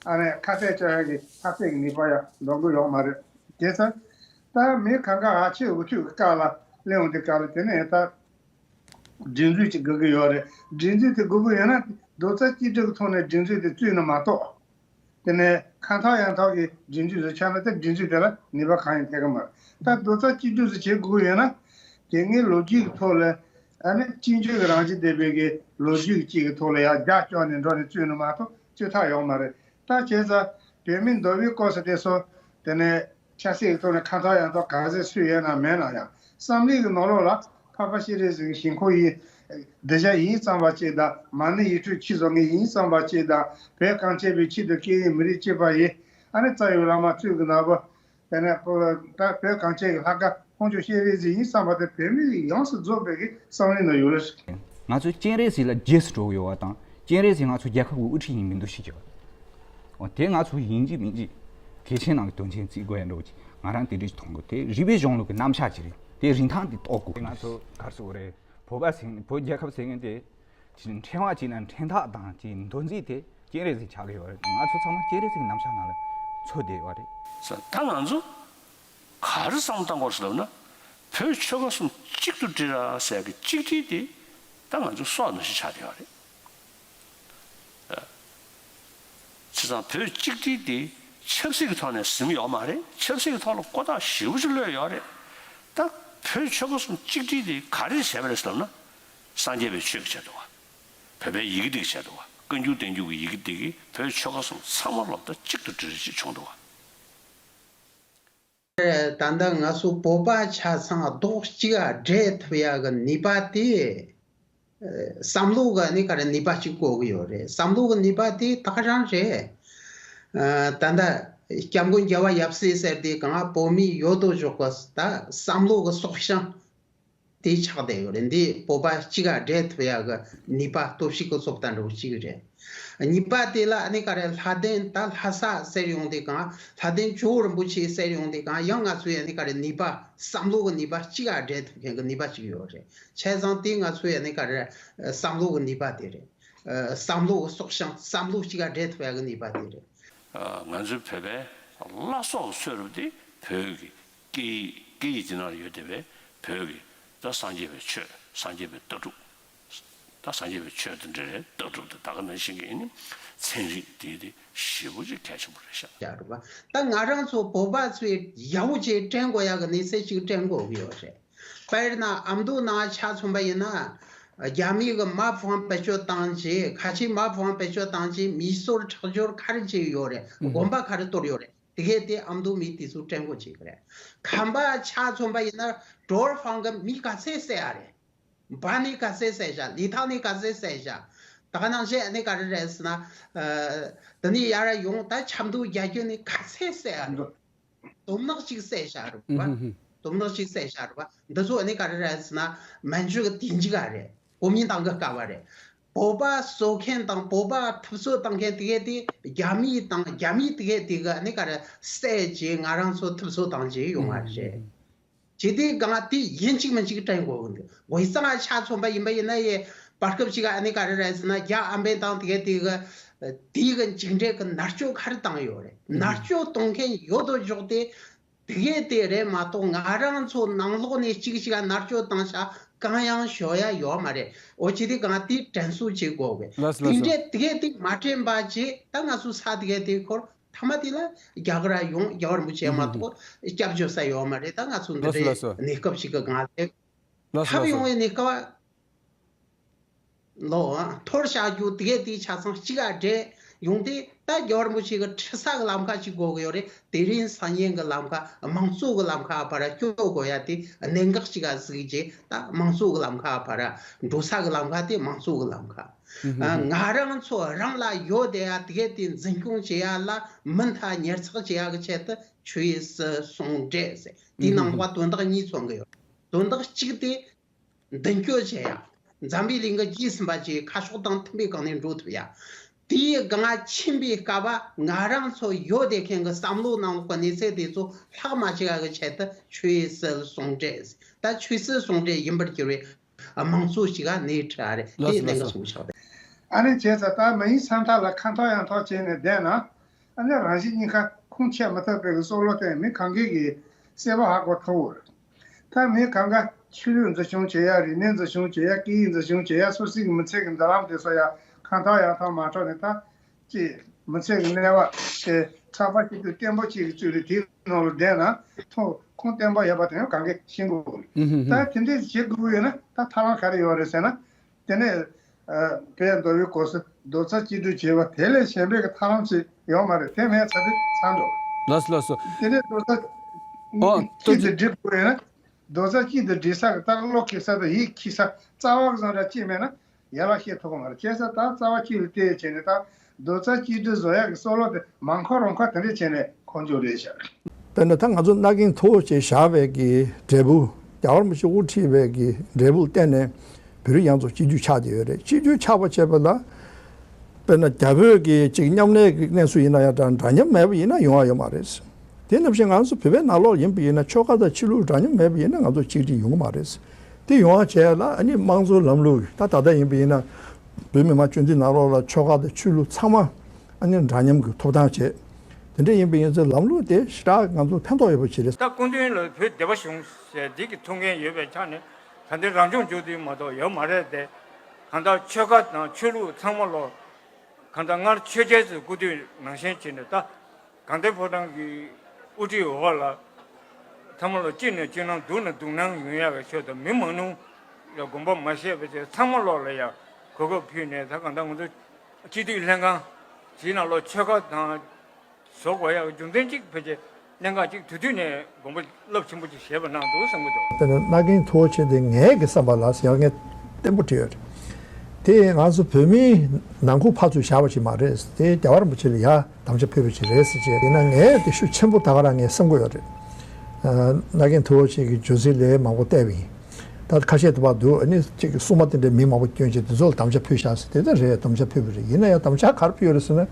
ཨ་ནས་ཁ་གཏད་གཅོག་ཡག་གི་ཁ་གཏད་ཀྱི་ནུས་པ་ཡང་འདོན་གི་ཡོད་མ་རེད། དེ་ཚོ་ད་མི་གང་ག་ཨ་ཆེ་འུ་ཆོས་ཀྱི་བཀའ་ལ་གླེང་འོང་དུས་སྐབས་ལ་དེ་ནས་ད་སྒྲིག་འཛུགས་ཅིག་དགོས་ཀྱི་ཡོད་རེད། སྒྲིག་འཛུགས་དེ་དགོས་ཀྱི་ཡོད་ན་རྡོག་རྩ་གཅིག་སྒྲིལ་གྱི་ཐོག་ནས་སྒྲིག་འཛུགས་དེ་བཙུགས་ན་མ་གཏོགས། དེ་ནས་ཁ་ཐག་ཡང་ཐག་གི་སྒྲིག་འཛུགས་སུ་ཆགས་ན་དེ་སྒྲིག་འཛུགས་དེ་ལ་ནུས་པ་གང་ཡང་ཐེབས་ཀྱི་མ་རེད། ད་རྡོག་རྩ་གཅིག་སྒྲིལ་སུ་བྱེད་དགོས་ཀྱི་ཡོད་ན། དེ་སྔའི་ལོ་རྒྱུས་ཀྱི་ཐོག་ལ་ཨ་ནི་གཅིག་གྱུར་གྱི་རང་བཞིན་ལྡན་པའི་གི་ལོ་རྒྱུས་ཀྱི་གཅིག་གི་ཐོག་ལ་ཡང་རྒྱ་བསྐྱོར་ནས་འགྲོ་ནས་བཙུགས་ན་མ་གཏོགས་བཙུགས་ཐབས་ཡོད་མ་རེད། ད་བྱས་ཙང་བོད་མིའི་འདུལ་བའི་སྐོར་ཟེར་དེ་ཚོ་དེ་ནས་ཆབ་སྲིད་ཀྱི་ཐོག་ནས་ཁ་ཐག་ཡང་ཐག་ག་ཚད་སུས་ཡོད་ན་མེད་ན་ཡང་བསམ་བློའི་གི་ནང་ལོགས་ལ་འཕགས་པ་སྤྱན་རས་གཟིགས་ཀྱི་ཞིང་ཁམས་ཡིན། གདུལ་བྱ་ཡིན་བསམ་པ་གཅིག་དང་མ་ཎི་ཡིག་འཕྲུལ་ཁྱི་བཟོ་མཁན་ཡིན་བསམ་པ་གཅིག་དང་བོད་གངས་ཅན་པའི་ཆེད་དུ་སྐད་ཡིག་མི་རིགས་གཅིག་པ་ཡིན། ཨ་ནི་རྩ་བའི་བླ་མ་བཙུན་གྱི་ནག་པོ། དེ་ནས་ད་བོད་གངས་ཅན་གྱི་ལྷ་སྐལ་ཁོང་ཚོ་སྤྱན་རས་གཟིགས་ཡིན་བསམ་པ་དེ་བོད་མི་ཡོངས་སུ་རྫོགས་པའི་གི་བསམ་བློའི་ནང་ཡོད་ལ། ང་ཚོ་སྤྱན་རས་གཟིགས་ལ་རྗེས་སུ་འགྲོ་གི་ཡོད་པ་དང་སྤྱན་རས་གཟིགས་ང་ཚོ་རྒྱལ་ཁབ་ཀྱི་དབུ་ཁྲིད་ཡིན་མིན་འདུ་ཤེས་ཀྱི་ཡོད། འོ་དེ་ང་ཚོ་ཡིན་གཅིག་མིན་གཅིག་གལ་ཆེན་ནང་གི་དོན་ཆེན་བརྩི་དགོས་ཡ་འགྲོ་གི་ང་རང་དེ་འདྲ་ཞིག་མཐོང་གི། དེ་རིག་པའི་གཞུང་ལུགས་ཀྱི་རྣམ་གཞག་ཅིག་རེད། དེ་རིན་ཐང་དེ་རྟོགས་དགོས། ང་ཚོ་ག་རེ་ཟེར་དགོས་རེད། བོད་པ་ཟེར་བོད་རྒྱལ་ཁབ་ཟེར་མཁན་དེ། ཕྲེང་བ་གཅིག་ན་ཕྲེང་ཐག་དང་གཅིག་འདོན་རྩིས་དེ་སྤྱན་རས་གཟིགས་ཆགས་ཀྱི་ཡོད་རེད། ང་ཚོ་ཚང་མ་སྤྱན་རས་གཟིགས་རྣམ་གཞག་ནང་ལ་འཚོ་བསྡད་ཡོད་རེད། ད་ང་ཚོ་ག་རེ་བསམ་བཏང་དགོས་ཟེར་ལབ་ན། བོད་ཆོལ་ཁ་གསུམ་གཅིག་ཏུ་སྒྲིལ་ར་ཟེར་གི་གཅིག་སྒྲིལ་དེ་ད་ང་ཚོ་སྲོག་ནང་བཞིན་ཆགས་བསྡད་ཡོད་རེད། བྱས་ཙང་བོད་གཅིག་སྒྲིལ་དེ་ཆབ་སྲིད་ཀྱི་ཐོག་ནས་ཟིན་ཡོད་མ་རེད། ཆབ་སྲིད་ཀྱི་ཐོག་ལ་ཀོ་ཐག་ཞེ་པོ་ཅིག་ལོས་ཡོད་རེད། ད་བོད་ཆོལ་ཁ་གསུམ་གཅིག་སྒྲིལ་དེ་ག་རེ་བྱས་པ་རེད་ཟེར་ལབ་ན། སངས་རྒྱས་པའི་ཆོས་ཀྱི་ཆེད་དུ་བ། བོད་པའི་ཡི་གེ་འདི་གི་ཆེད་དུ་བ། བཀའ་འགྱུར་བསྟན་འགྱུར་གྱི་ཡི་གེ་འདི་གིས་བོད་ཆོལ་ཁ་གསུམ་ཚང་མ་སློབ་གྲྭ་གཅིག་ཏུ་སྒྲིལ་ཞིག་བྱུང་འདུག་བ། ད་ལྟ་ང་ཚོ་བོད་པ་ཆ་ཚང་རྡོག་གཅིག་ག་སྒྲིལ་ཐུབ་ཡག་གི་ནུས་པ་དེ། བསམ་བློ་གི་ནི་ག་རེ་ནུས་པ་གཅིག་དགོས་ཀྱི་ཡོད་རེད། བསམ་བློ་གི་ནུས་པ་དེ་ད་ག་རང་རེད། ད་ལྟ་སྐྱབས་མགོན་རྒྱལ་བ་ཡབ་སྲས་ཟེར་དེ་གང་བོད་མི་ཡོད་དོ་ཅོག་གི་ད་བསམ་བློ་གི་སྲོག་ཤིང་དེ་ཆགས་བསྡད་ཡོད་རེད། འདི་བོད་པ་གཅིག་ག་སྒྲིལ་ཐུབ་ཡག་གི་ནུས་པ་སྟོབས་ཤུགས་ཀྱི་སློབ་སྟོན་འདྲ་བོ་གཅིག་རེད། གཉིས་པ་དེ་ལ་ནི་ག་རེ་ལྷ་ལྡན་ད་ལྷ་ས་ཟེར་ཡོང་དུས་གང་ལྷ་ལྡན་ཇོ་བོ་རིན་པོ་ཆེ་ཟེར་ཡོང་དུས་གང་ཡང་ང་ཚོ་ཡ་ནི་ག་རེ་ནུས་པ་བསམ་བློ་གི་ནུས་པ་གཅིག་ག་སྒྲིལ་ཐུབ་མཁན་གྱི་ནུས་པ་གཅིག་ཡོད་རེད། བྱས་ཙང་དེ་ང་ཚོ་ཡ་ནི་ག་རེ་བསམ་བློ་གི་ནུས་པ་དེ་རེད། བསམ་བློ་གི་སྲོག་ཤིང་བསམ་བློ་གཅིག་ག་སྒྲིལ་ཐུབ་ཡག་གི་ནུས་པ་དེ་རེད། ང་ཚོའི་བོད་པའི་བླ་སྲོག་གི་ཚོད་རུབ་དེ་བོད་ཀྱི་སྐད་ཡིག་སྐད་ཡིག་དེ་ནང་ཡོད་བསྡད་པའི་བོད་ཀྱི་ད་སངས་རྒྱས་པའི་ཆོས་སངས་རྒྱས་པའི་ལྟ་གྲུབ། ད་སངས་རྒྱས་པའི་ཆོས་དང་འབྲེལ་བའི་ལྟ་གྲུབ་དེ་ད་ག་ནང་བཞིན་གྱི་ཨེ་ནི་ཚན་རིག་དེ་དེ་ཞེ་པོ་ཅིག་གལ་ཆེན་པོ་རེད་ཤག་ཡ་རུ་བ། ད་ང་རང་ཚོ་བོད་པ་ཚོས་ཡག་པོ་ཅིག་དྲན་དགོས་ཡག་གི་གནས་ཚུལ་ཅིག་དྲན་དགོས་ཀྱི་ཡོད་རེད། དཔེར་ན་ཨ་མདོ་ནང་ཆ་མཚོན་པ་ཡིན་ན། རྒྱ་མིའི་གི་མ་ཕམ་བེད་སྤྱོད་བཏང་རྗེས་ཁ་ཆེའི་མ་ཕམ་བེད་སྤྱོད་བཏང་རྗེས་མིའི་སྲོལ་ཁྲག་སྦྱོར་ག་རེ་བྱས་ཡོད་རེད། དགོན་པ་ག་རེ་གཏོར་ཡོད་རེད། དེ་གས་དེ་ཨ་མདོ་མི་དེ་ཚོ་དྲན་དགོས་ཅིག་རེད། ཁམས་པ་ཆ་མཚོན་པ་ཡིན་ན་ཀྲོར་ཧྥང་གི་མི་ག་ཚད་བསད་ཡ་རེད། འབའ་ནི་ག་ཚད་བསད་བཞག་ལི་ཐང་ནི་ག་ཚད་བསད་བཞག་ད་ག་ནང་བཞིན་ནི་ག་རེ་རེད་ཟེར་ན། ཨ། འདི་ནི་ཡར་ཡོང་ད་ཆབ་མདོ་རྒྱ་ཁྱོན་ནི་ག་ཚད་བསད་ཡ་རེད། དོམ་ནག་ཅིག་བསད་བཞག་རེད་པ། དོམ་ནག་ཅིག་བསད་བཞག་རེད་པ། འདི་ཚོ་ནི་ག་རེ་རེད་ཟེར་ན་མན་ཇུ་གི་དེ་འཇིག་ག་རེད། གོ་མིན་ཏང་གི་སྐབས་རེད། བོད་པ་གསོད་མཁན་དང་བོད་པ་ཐུབ་ཚོད་བཏང་མཁན་དེ་གས་དེ་རྒྱ་མི་དང་རྒྱ་མི་དེ་གས་དེ་གི་ནི་ག་རེ་བསད་རྗེས་ང་རང་ཚོ་ཐུབ་ཚོད་བཏང་རྗེས་ཡོང་བ་རེད། ཇི་སྟེ་གང་དེ་ཡིན་གཅིག་མིན་གཅིག་དྲན་དགོས་ཀྱི་འདུག་དགོས་གཙང་ཆ་མཚོན་པ་ཡིན་པ་ཡིན་ན་ཡེ་བར་སྐབས་ཅིག་ཨ་ནི་ག་རེ་རེད་ཟེར་ན་རྒྱ་ཨམ་བན་དང་དེ་ག་དེ་ག་དེ་གི་འཇིགས་འདྲེ་གི་མནར་གཅོད་ག་རེ་བཏང་ཡོད་རེད། མནར་གཅོད་གཏོང་མཁན་ཡོད་དོ་འཇོག་སྟེ་དེ་གས་དེ་རེད་མ་གཏོགས་ང་རང་ཚོ་ནང་ལོགས་ནས་གཅིག་གཅིག་ཨ་མནར་གཅོད་བཏང་ཤག་གང་ཡང་ཞོ་ཡ་ཡོད་མ་རེད། འོ་ཇི་སྟེ་གང་དེ་དྲན་གསོ་བྱེད་དགོས་གི་ལགས་སོ་དེ་ལགས་སོ། འདྲས་དེ་གས་དེ་མ་དྲན་པ་བྱས་ད་ང་ཚོ་ས་དེ་གས་དེ་འཁོར། ཐ་མ་དེ་ལ་རྒྱ་གར་ཡོང་རྒྱ་གར་མུ་ཆེ་མ་གཏོགས་སྐྱབས་བཅོལ་ས་ཡོད་མ་རེད། ད་ང་ཚོ་འདི་ལགས་སོ་ལགས་སོ། འདྲའི་གནས་སྐབས་ཤིག་གི་སྒང་ལ་ལགས་སོ་ཐབས་ལགས་ཡོང་སོ། བའི་གནས་སྐབས་ལོ་འཐོར་བཞག་རྒྱུ་དེ་གས་དེའི་ཆ་ཚང་གཅིག་ག་འདྲེ་ ཡོང་དུས་ད་རྒྱལ་བ་རིན་པོ་ཆེ་གི་ཁྲི་ས་གི་ལམ་ཁ་ཅིག་དགོས་གི་ཡོད་རེད། དེ་རིང་སང་ཉིན་གི་ལམ་ཁ་དམངས་གཙོ་གི་ལམ་ཁ་བར་སྐྱོད་དགོས་ཡ་དེ་གནད་འགག་ཅིག་ག་གཟིགས་རྗེས་ད་དམངས་གཙོ་གི་ལམ་ཁ་བར་འགྲོ་ས་གི་ལམ་ཁ་དེ་དམངས་གཙོ་གི་ལམ་ཁ། ཨ། ང་རང་ཚོ་རང་ལ་ཡོད་དེ་ཡ་དེ་གས་དེ་འཛིན་སྐྱོང་བྱེད་ཡ་ལ་མུ་མཐའ་ཉར་ཚགས་བྱེད་ཡ་གི་ཆེད་དུ་ཆོས་སྲིད་ཟུང་འབྲེལ་ཟེར། དེའི་ནང་ལོགས་དོན་དག་གཉིས་མཚོན་གི་ཡོད། དོན་དག་གཅིག་དེ་མདུན་སྐྱོད་བྱེད་ཡ། འཛམ་བུའི་གླིང་གི་རྗེས་ཟིན་པ་བཅས་ཁ་ཕྱོགས་དང་མཐུན་པའི་སྒང་ནས་འགྲོ་ཐུབ་ཡ། དེའི་སྒང་ཕྱིན་པའི་སྐབས་ང་རང་ཚོ་ཡོད་བསྡད་མཁན་གྱི་བསམ་བློ་ནང་ལོགས་ཀྱི་གནས་ཚད་དེ་ཚོ་ལྷག་མ་བྱེད་ཡ་གི་ཆེད་དུ་ཆོས་སྲིད་ཟུང་འབྲེལ། ད་ཆོས་སྲིད་ཟུང་འབྲེལ་ཡིན་པར་གྱུར་བའི་དམངས་གཙོ་ཞིག་ག་གནས་ཁྲི་རེད། ལགས་སོ། དེ་ལགས་གནད་འགག་སོ། ཆེན་པོ་ཆགས་པས། ཨ་ནི་བྱས་ཙང་ད་མི་ཡི་ས་མཐའ་ལ་ཁ་འཐོར་ཡང་འཐོར་བྱས་ནས་བསྡད་ན། ཨ་ནི་རང་བཞིན་གཉིས་ཀ་ཁུངས་འཁྱོལ་མི་ཐུབ་པའི་བསམ་བློ་དེ་མི་གང་གིས་ཀྱིས་གསལ་པོ་ཧ་གོ་ཐུབ་ཀྱི་རེད། ད་མི་གང་ག་ཆོས་ལུགས་འཛིན་སྐྱོང་བྱེད་ཡ། རིག་གནས་འཛིན་སྐྱོང་བྱེད་ཡ། སྐད་ཡིག་འཛིན་སྐྱོང་བྱེད་ཡ། སོ་སོའི་མི་ཚེ་གི་མདུན་ལམ་དེ་ཚོ་ཡ་ཁ་འཐོར་ཡང་འཐོར་མ་འགྲོ་ནས་ད་ཅིག་མི་ཚེ་གི་གནས་བབ་དེ་ཚགས་པར་ཅིག་ཏུ་བརྟན་པོ་ཅིག་གི་བཅུག་རེད། དེའི་ནང་ལ་བསྡད་ན་ཐུགས་ཁུངས་བརྟན་པོ་ཡོད་པ་དེ་ཡང་གང་གིས་ཤེས་དགོས་རེད། ཨུ་ཧུ་ཧུ། ད་དེ་འདྲས་བྱེད་དགོས་ཡོད་ན་ད་ཐབས་ལམ་ག་རེ་ཡོད་རེད་ཟེར་ན། དེ་ནས་ཨ་བོད་མདོ་དབུས་གོ་ས་རྡོག་རྩ་གཅིག་སྒྲིལ་བྱེད་པ་དེ་ལས་གཞན་པའི་གི་ཐབས་ལམ་ཅིག་ཡོད་མ་རེད། དེ་མེད་ཚར་དུས་ཚར་འགྲོ། ལགས་སོ་ལགས་སོ། དེ་ནས་རྡོག་རྩ་ཨོ་གཅིག་ཏུ་སྒྲིལ་དགོས་ཡོད་ན། རྡོག་རྩ་གཅིག་ཏུ་སྒྲིལ་ས་གི་ལྟར་བློ་འཁེལ་ས་དང་ཡིད་འཁྱིལ་ས་རྩ་བ་བཟང་དྲག་ཅིག་མེད་ན་ཡར་ལ་བཤད་ཐུབ་ཀྱི་མ་རེད། བྱས་ཙང་ད་རྩ་བ་གཅིག་ལ་བལྟས་བྱས་ནས་ད་རྡོག་རྩ་གཅིག་སྒྲིལ་བཟོ་ཡག་གི་བསམ་བློ་དེ་མ་འཁོར་རང་འཁོར་དེ་འདྲས་བྱས་ནས་འཁོར་རྒྱུ་རེད་ཤག། དཔེར་ན་ད་ང་ཚོ་མནའ་གན་མཐོ་བོ་ཅིག་བཞག་པའི་གི་འབྲས་བུ། རྒྱལ་བ་རིན་པོ་ཆེ་དབུ་ཁྲིད་པའི་གི་འབྲས་བུ་བརྟེན་ནས་བོད་རིགས་ཡོངས་རྫོགས་གཅིག་གྱུར་ཆགས་བསྡད་ཡོད་རེད། གཅིག་གྱུར་ཆགས་པ་བྱས་པ་ལ། དཔེར་ན་རྒྱ་བོད་ཀྱི་ཅིག་མཉམ་ལས་ཀྱི་གནས་ཚུལ་ཡིན་ན་ཡང་འདྲ། འདྲ་མཉམ་མེད་པ་ཡིན་ན་ཡོང་བ་ཡོད་མ་རེད། དེ་ནང་བཞིན་ང་ཚོ་བོད་པའི་ནང་ལོགས་ཡིན་པ་ཡིན་ན་ཆོལ་ཁ་དང་ཆོས་ལུགས་འདྲ་མཉམ་མེད་པ་ཡིན་ན་ང་ཚོ་གཅིག་སྒྲིལ་ཡོང་གི་མ་རེད། དེ་ཡོང་བ་བྱས་ལ་ཨ་ནི་དམངས་གཙོའི་ལམ་ལུགས་ད་ད་ལྟ་ཡིན་པ་ཡིན་ན་བོད་མི་མང་སྤྱི་འཐུས་ནང་ལོགས་ལ་ཆོལ་ཁ་དང་ཆོས་ལུགས་ཚང་མ་ཨ་ནི་འདྲ་མཉམ་གྱི་ཐོབ་ཐང་བྱས། དེ་འདྲ་ཡིན་པ་ཡིན་ཚེ་ལམ་ལུགས་དེ་ཞེ་དྲག་ང་ཚོ་ཕན་ཐོགས་ཡོད་པ་ཞིག་རེད། ད་སྐུ་མདུན་ལ་བོད་བདེ་བ་གཞུང་ཞེས་འདི་གི་ཐུགས་འགན་ཡོད་པའི་ཆ་ནས་ད་ལྟའི་རང་སྐྱོང་ལྗོངས་དེ་མ་གཏོགས་ཡོད་མ་རེད་དེ། གང་ལྟར་ཆོལ་ཁ་དང་ཆོས་ལུགས་ཚང་མ་ལོ། གང་ལྟར་སྔར་ཆོས་རྒྱལ་ཚོའི་སྐུ་དུས་ནང་བཞིན་བྱས་ནས་ད་དགའ་ལྡན་ཕོ་བྲང་གི་དབུ་ཁྲིད་འོག་ལ་ཚང་མ་ལོ་སྐྱིད་ན་སྐྱིད་སྣང་སྡུག་ན་སྡུག་སྣང་ཡོང་ཡག་གི་ཆེད་དུ་མི་མང་ཉུང་ལ་དགོངས་པ་མ་བཞེས་པ་བྱས་ཚང་མ་ལོག་ལ་ཡང་གོ་སྐབས་ཕུལ་ནས་ད་གང་ལྟར་ང་ཚོ་སྤྱི་འཐུས་ལྷན་ཁང་ཇི་ནང་ལོགས་ཆོལ་ཁ་དང་བཟོ་དགོས་ཡག་རྒྱུ་མཚན་གཅིག་ཕལ་ཆེར་གནད་འགག་གཅིག་དུས་དུས་ནས་དགོངས་པ་རླབས་ཆེན་པོ་ཅིག་བཞེས་པ་གནང་འདུག་བསམ་གྱི་འདུག། དེ་ནི་མནའ་གན་མཐོ་བོ་ཆེ་དེ་ངའི་གི་བསམ་པ་ལ་ཡང་ངས་བརྟན་པོ་བྲིས་ཡོད་རེད། དེ་ང་ཚོ་བོད་མིའི་ནང་ཁུལ་ཕར་ཚུར་བཞག་པ་ཞིག་མ་རེད། དེ་རྒྱལ་བ་རིན་པོ་ཆེ་ལ་ཡ་དམ་བཅའ་ཕུལ་བ་ཞིག་རེད་ཟེར་བྱས། ཡིན་ན་ངས་དེ་ཤུགས་ཆེན་པོ་ད་ག་རང་ངས་བསམ་གྱི་ཡོད་རེད། ཨ། མནའ་གན་མཐོ་བོ་ཆེ་གི་རྒྱུ་མཚན་ལས་མང་པོ་བལྟས་པ་ཡིན། ད་ཁ་ཤས་དུ་བ་འདུག། ཨ་ནི་གཅིག་གི་སྲུང་མ་དེ་འདྲའི་མི་མང་པོ་བསྐྱོན་བྱས་དེ་ཚོ་ལ་དམ་བཅའ་ཕུལ་བཞག་ཟེར། དེ་ལྟར་རེད། དམ་བཅའ་ཕུལ་བ་རེད། ཡིན་ན་ཡང་དམ་བཅའ་ག་རེ་ཕུལ་ཡོད་རེད་ཟེར་ན།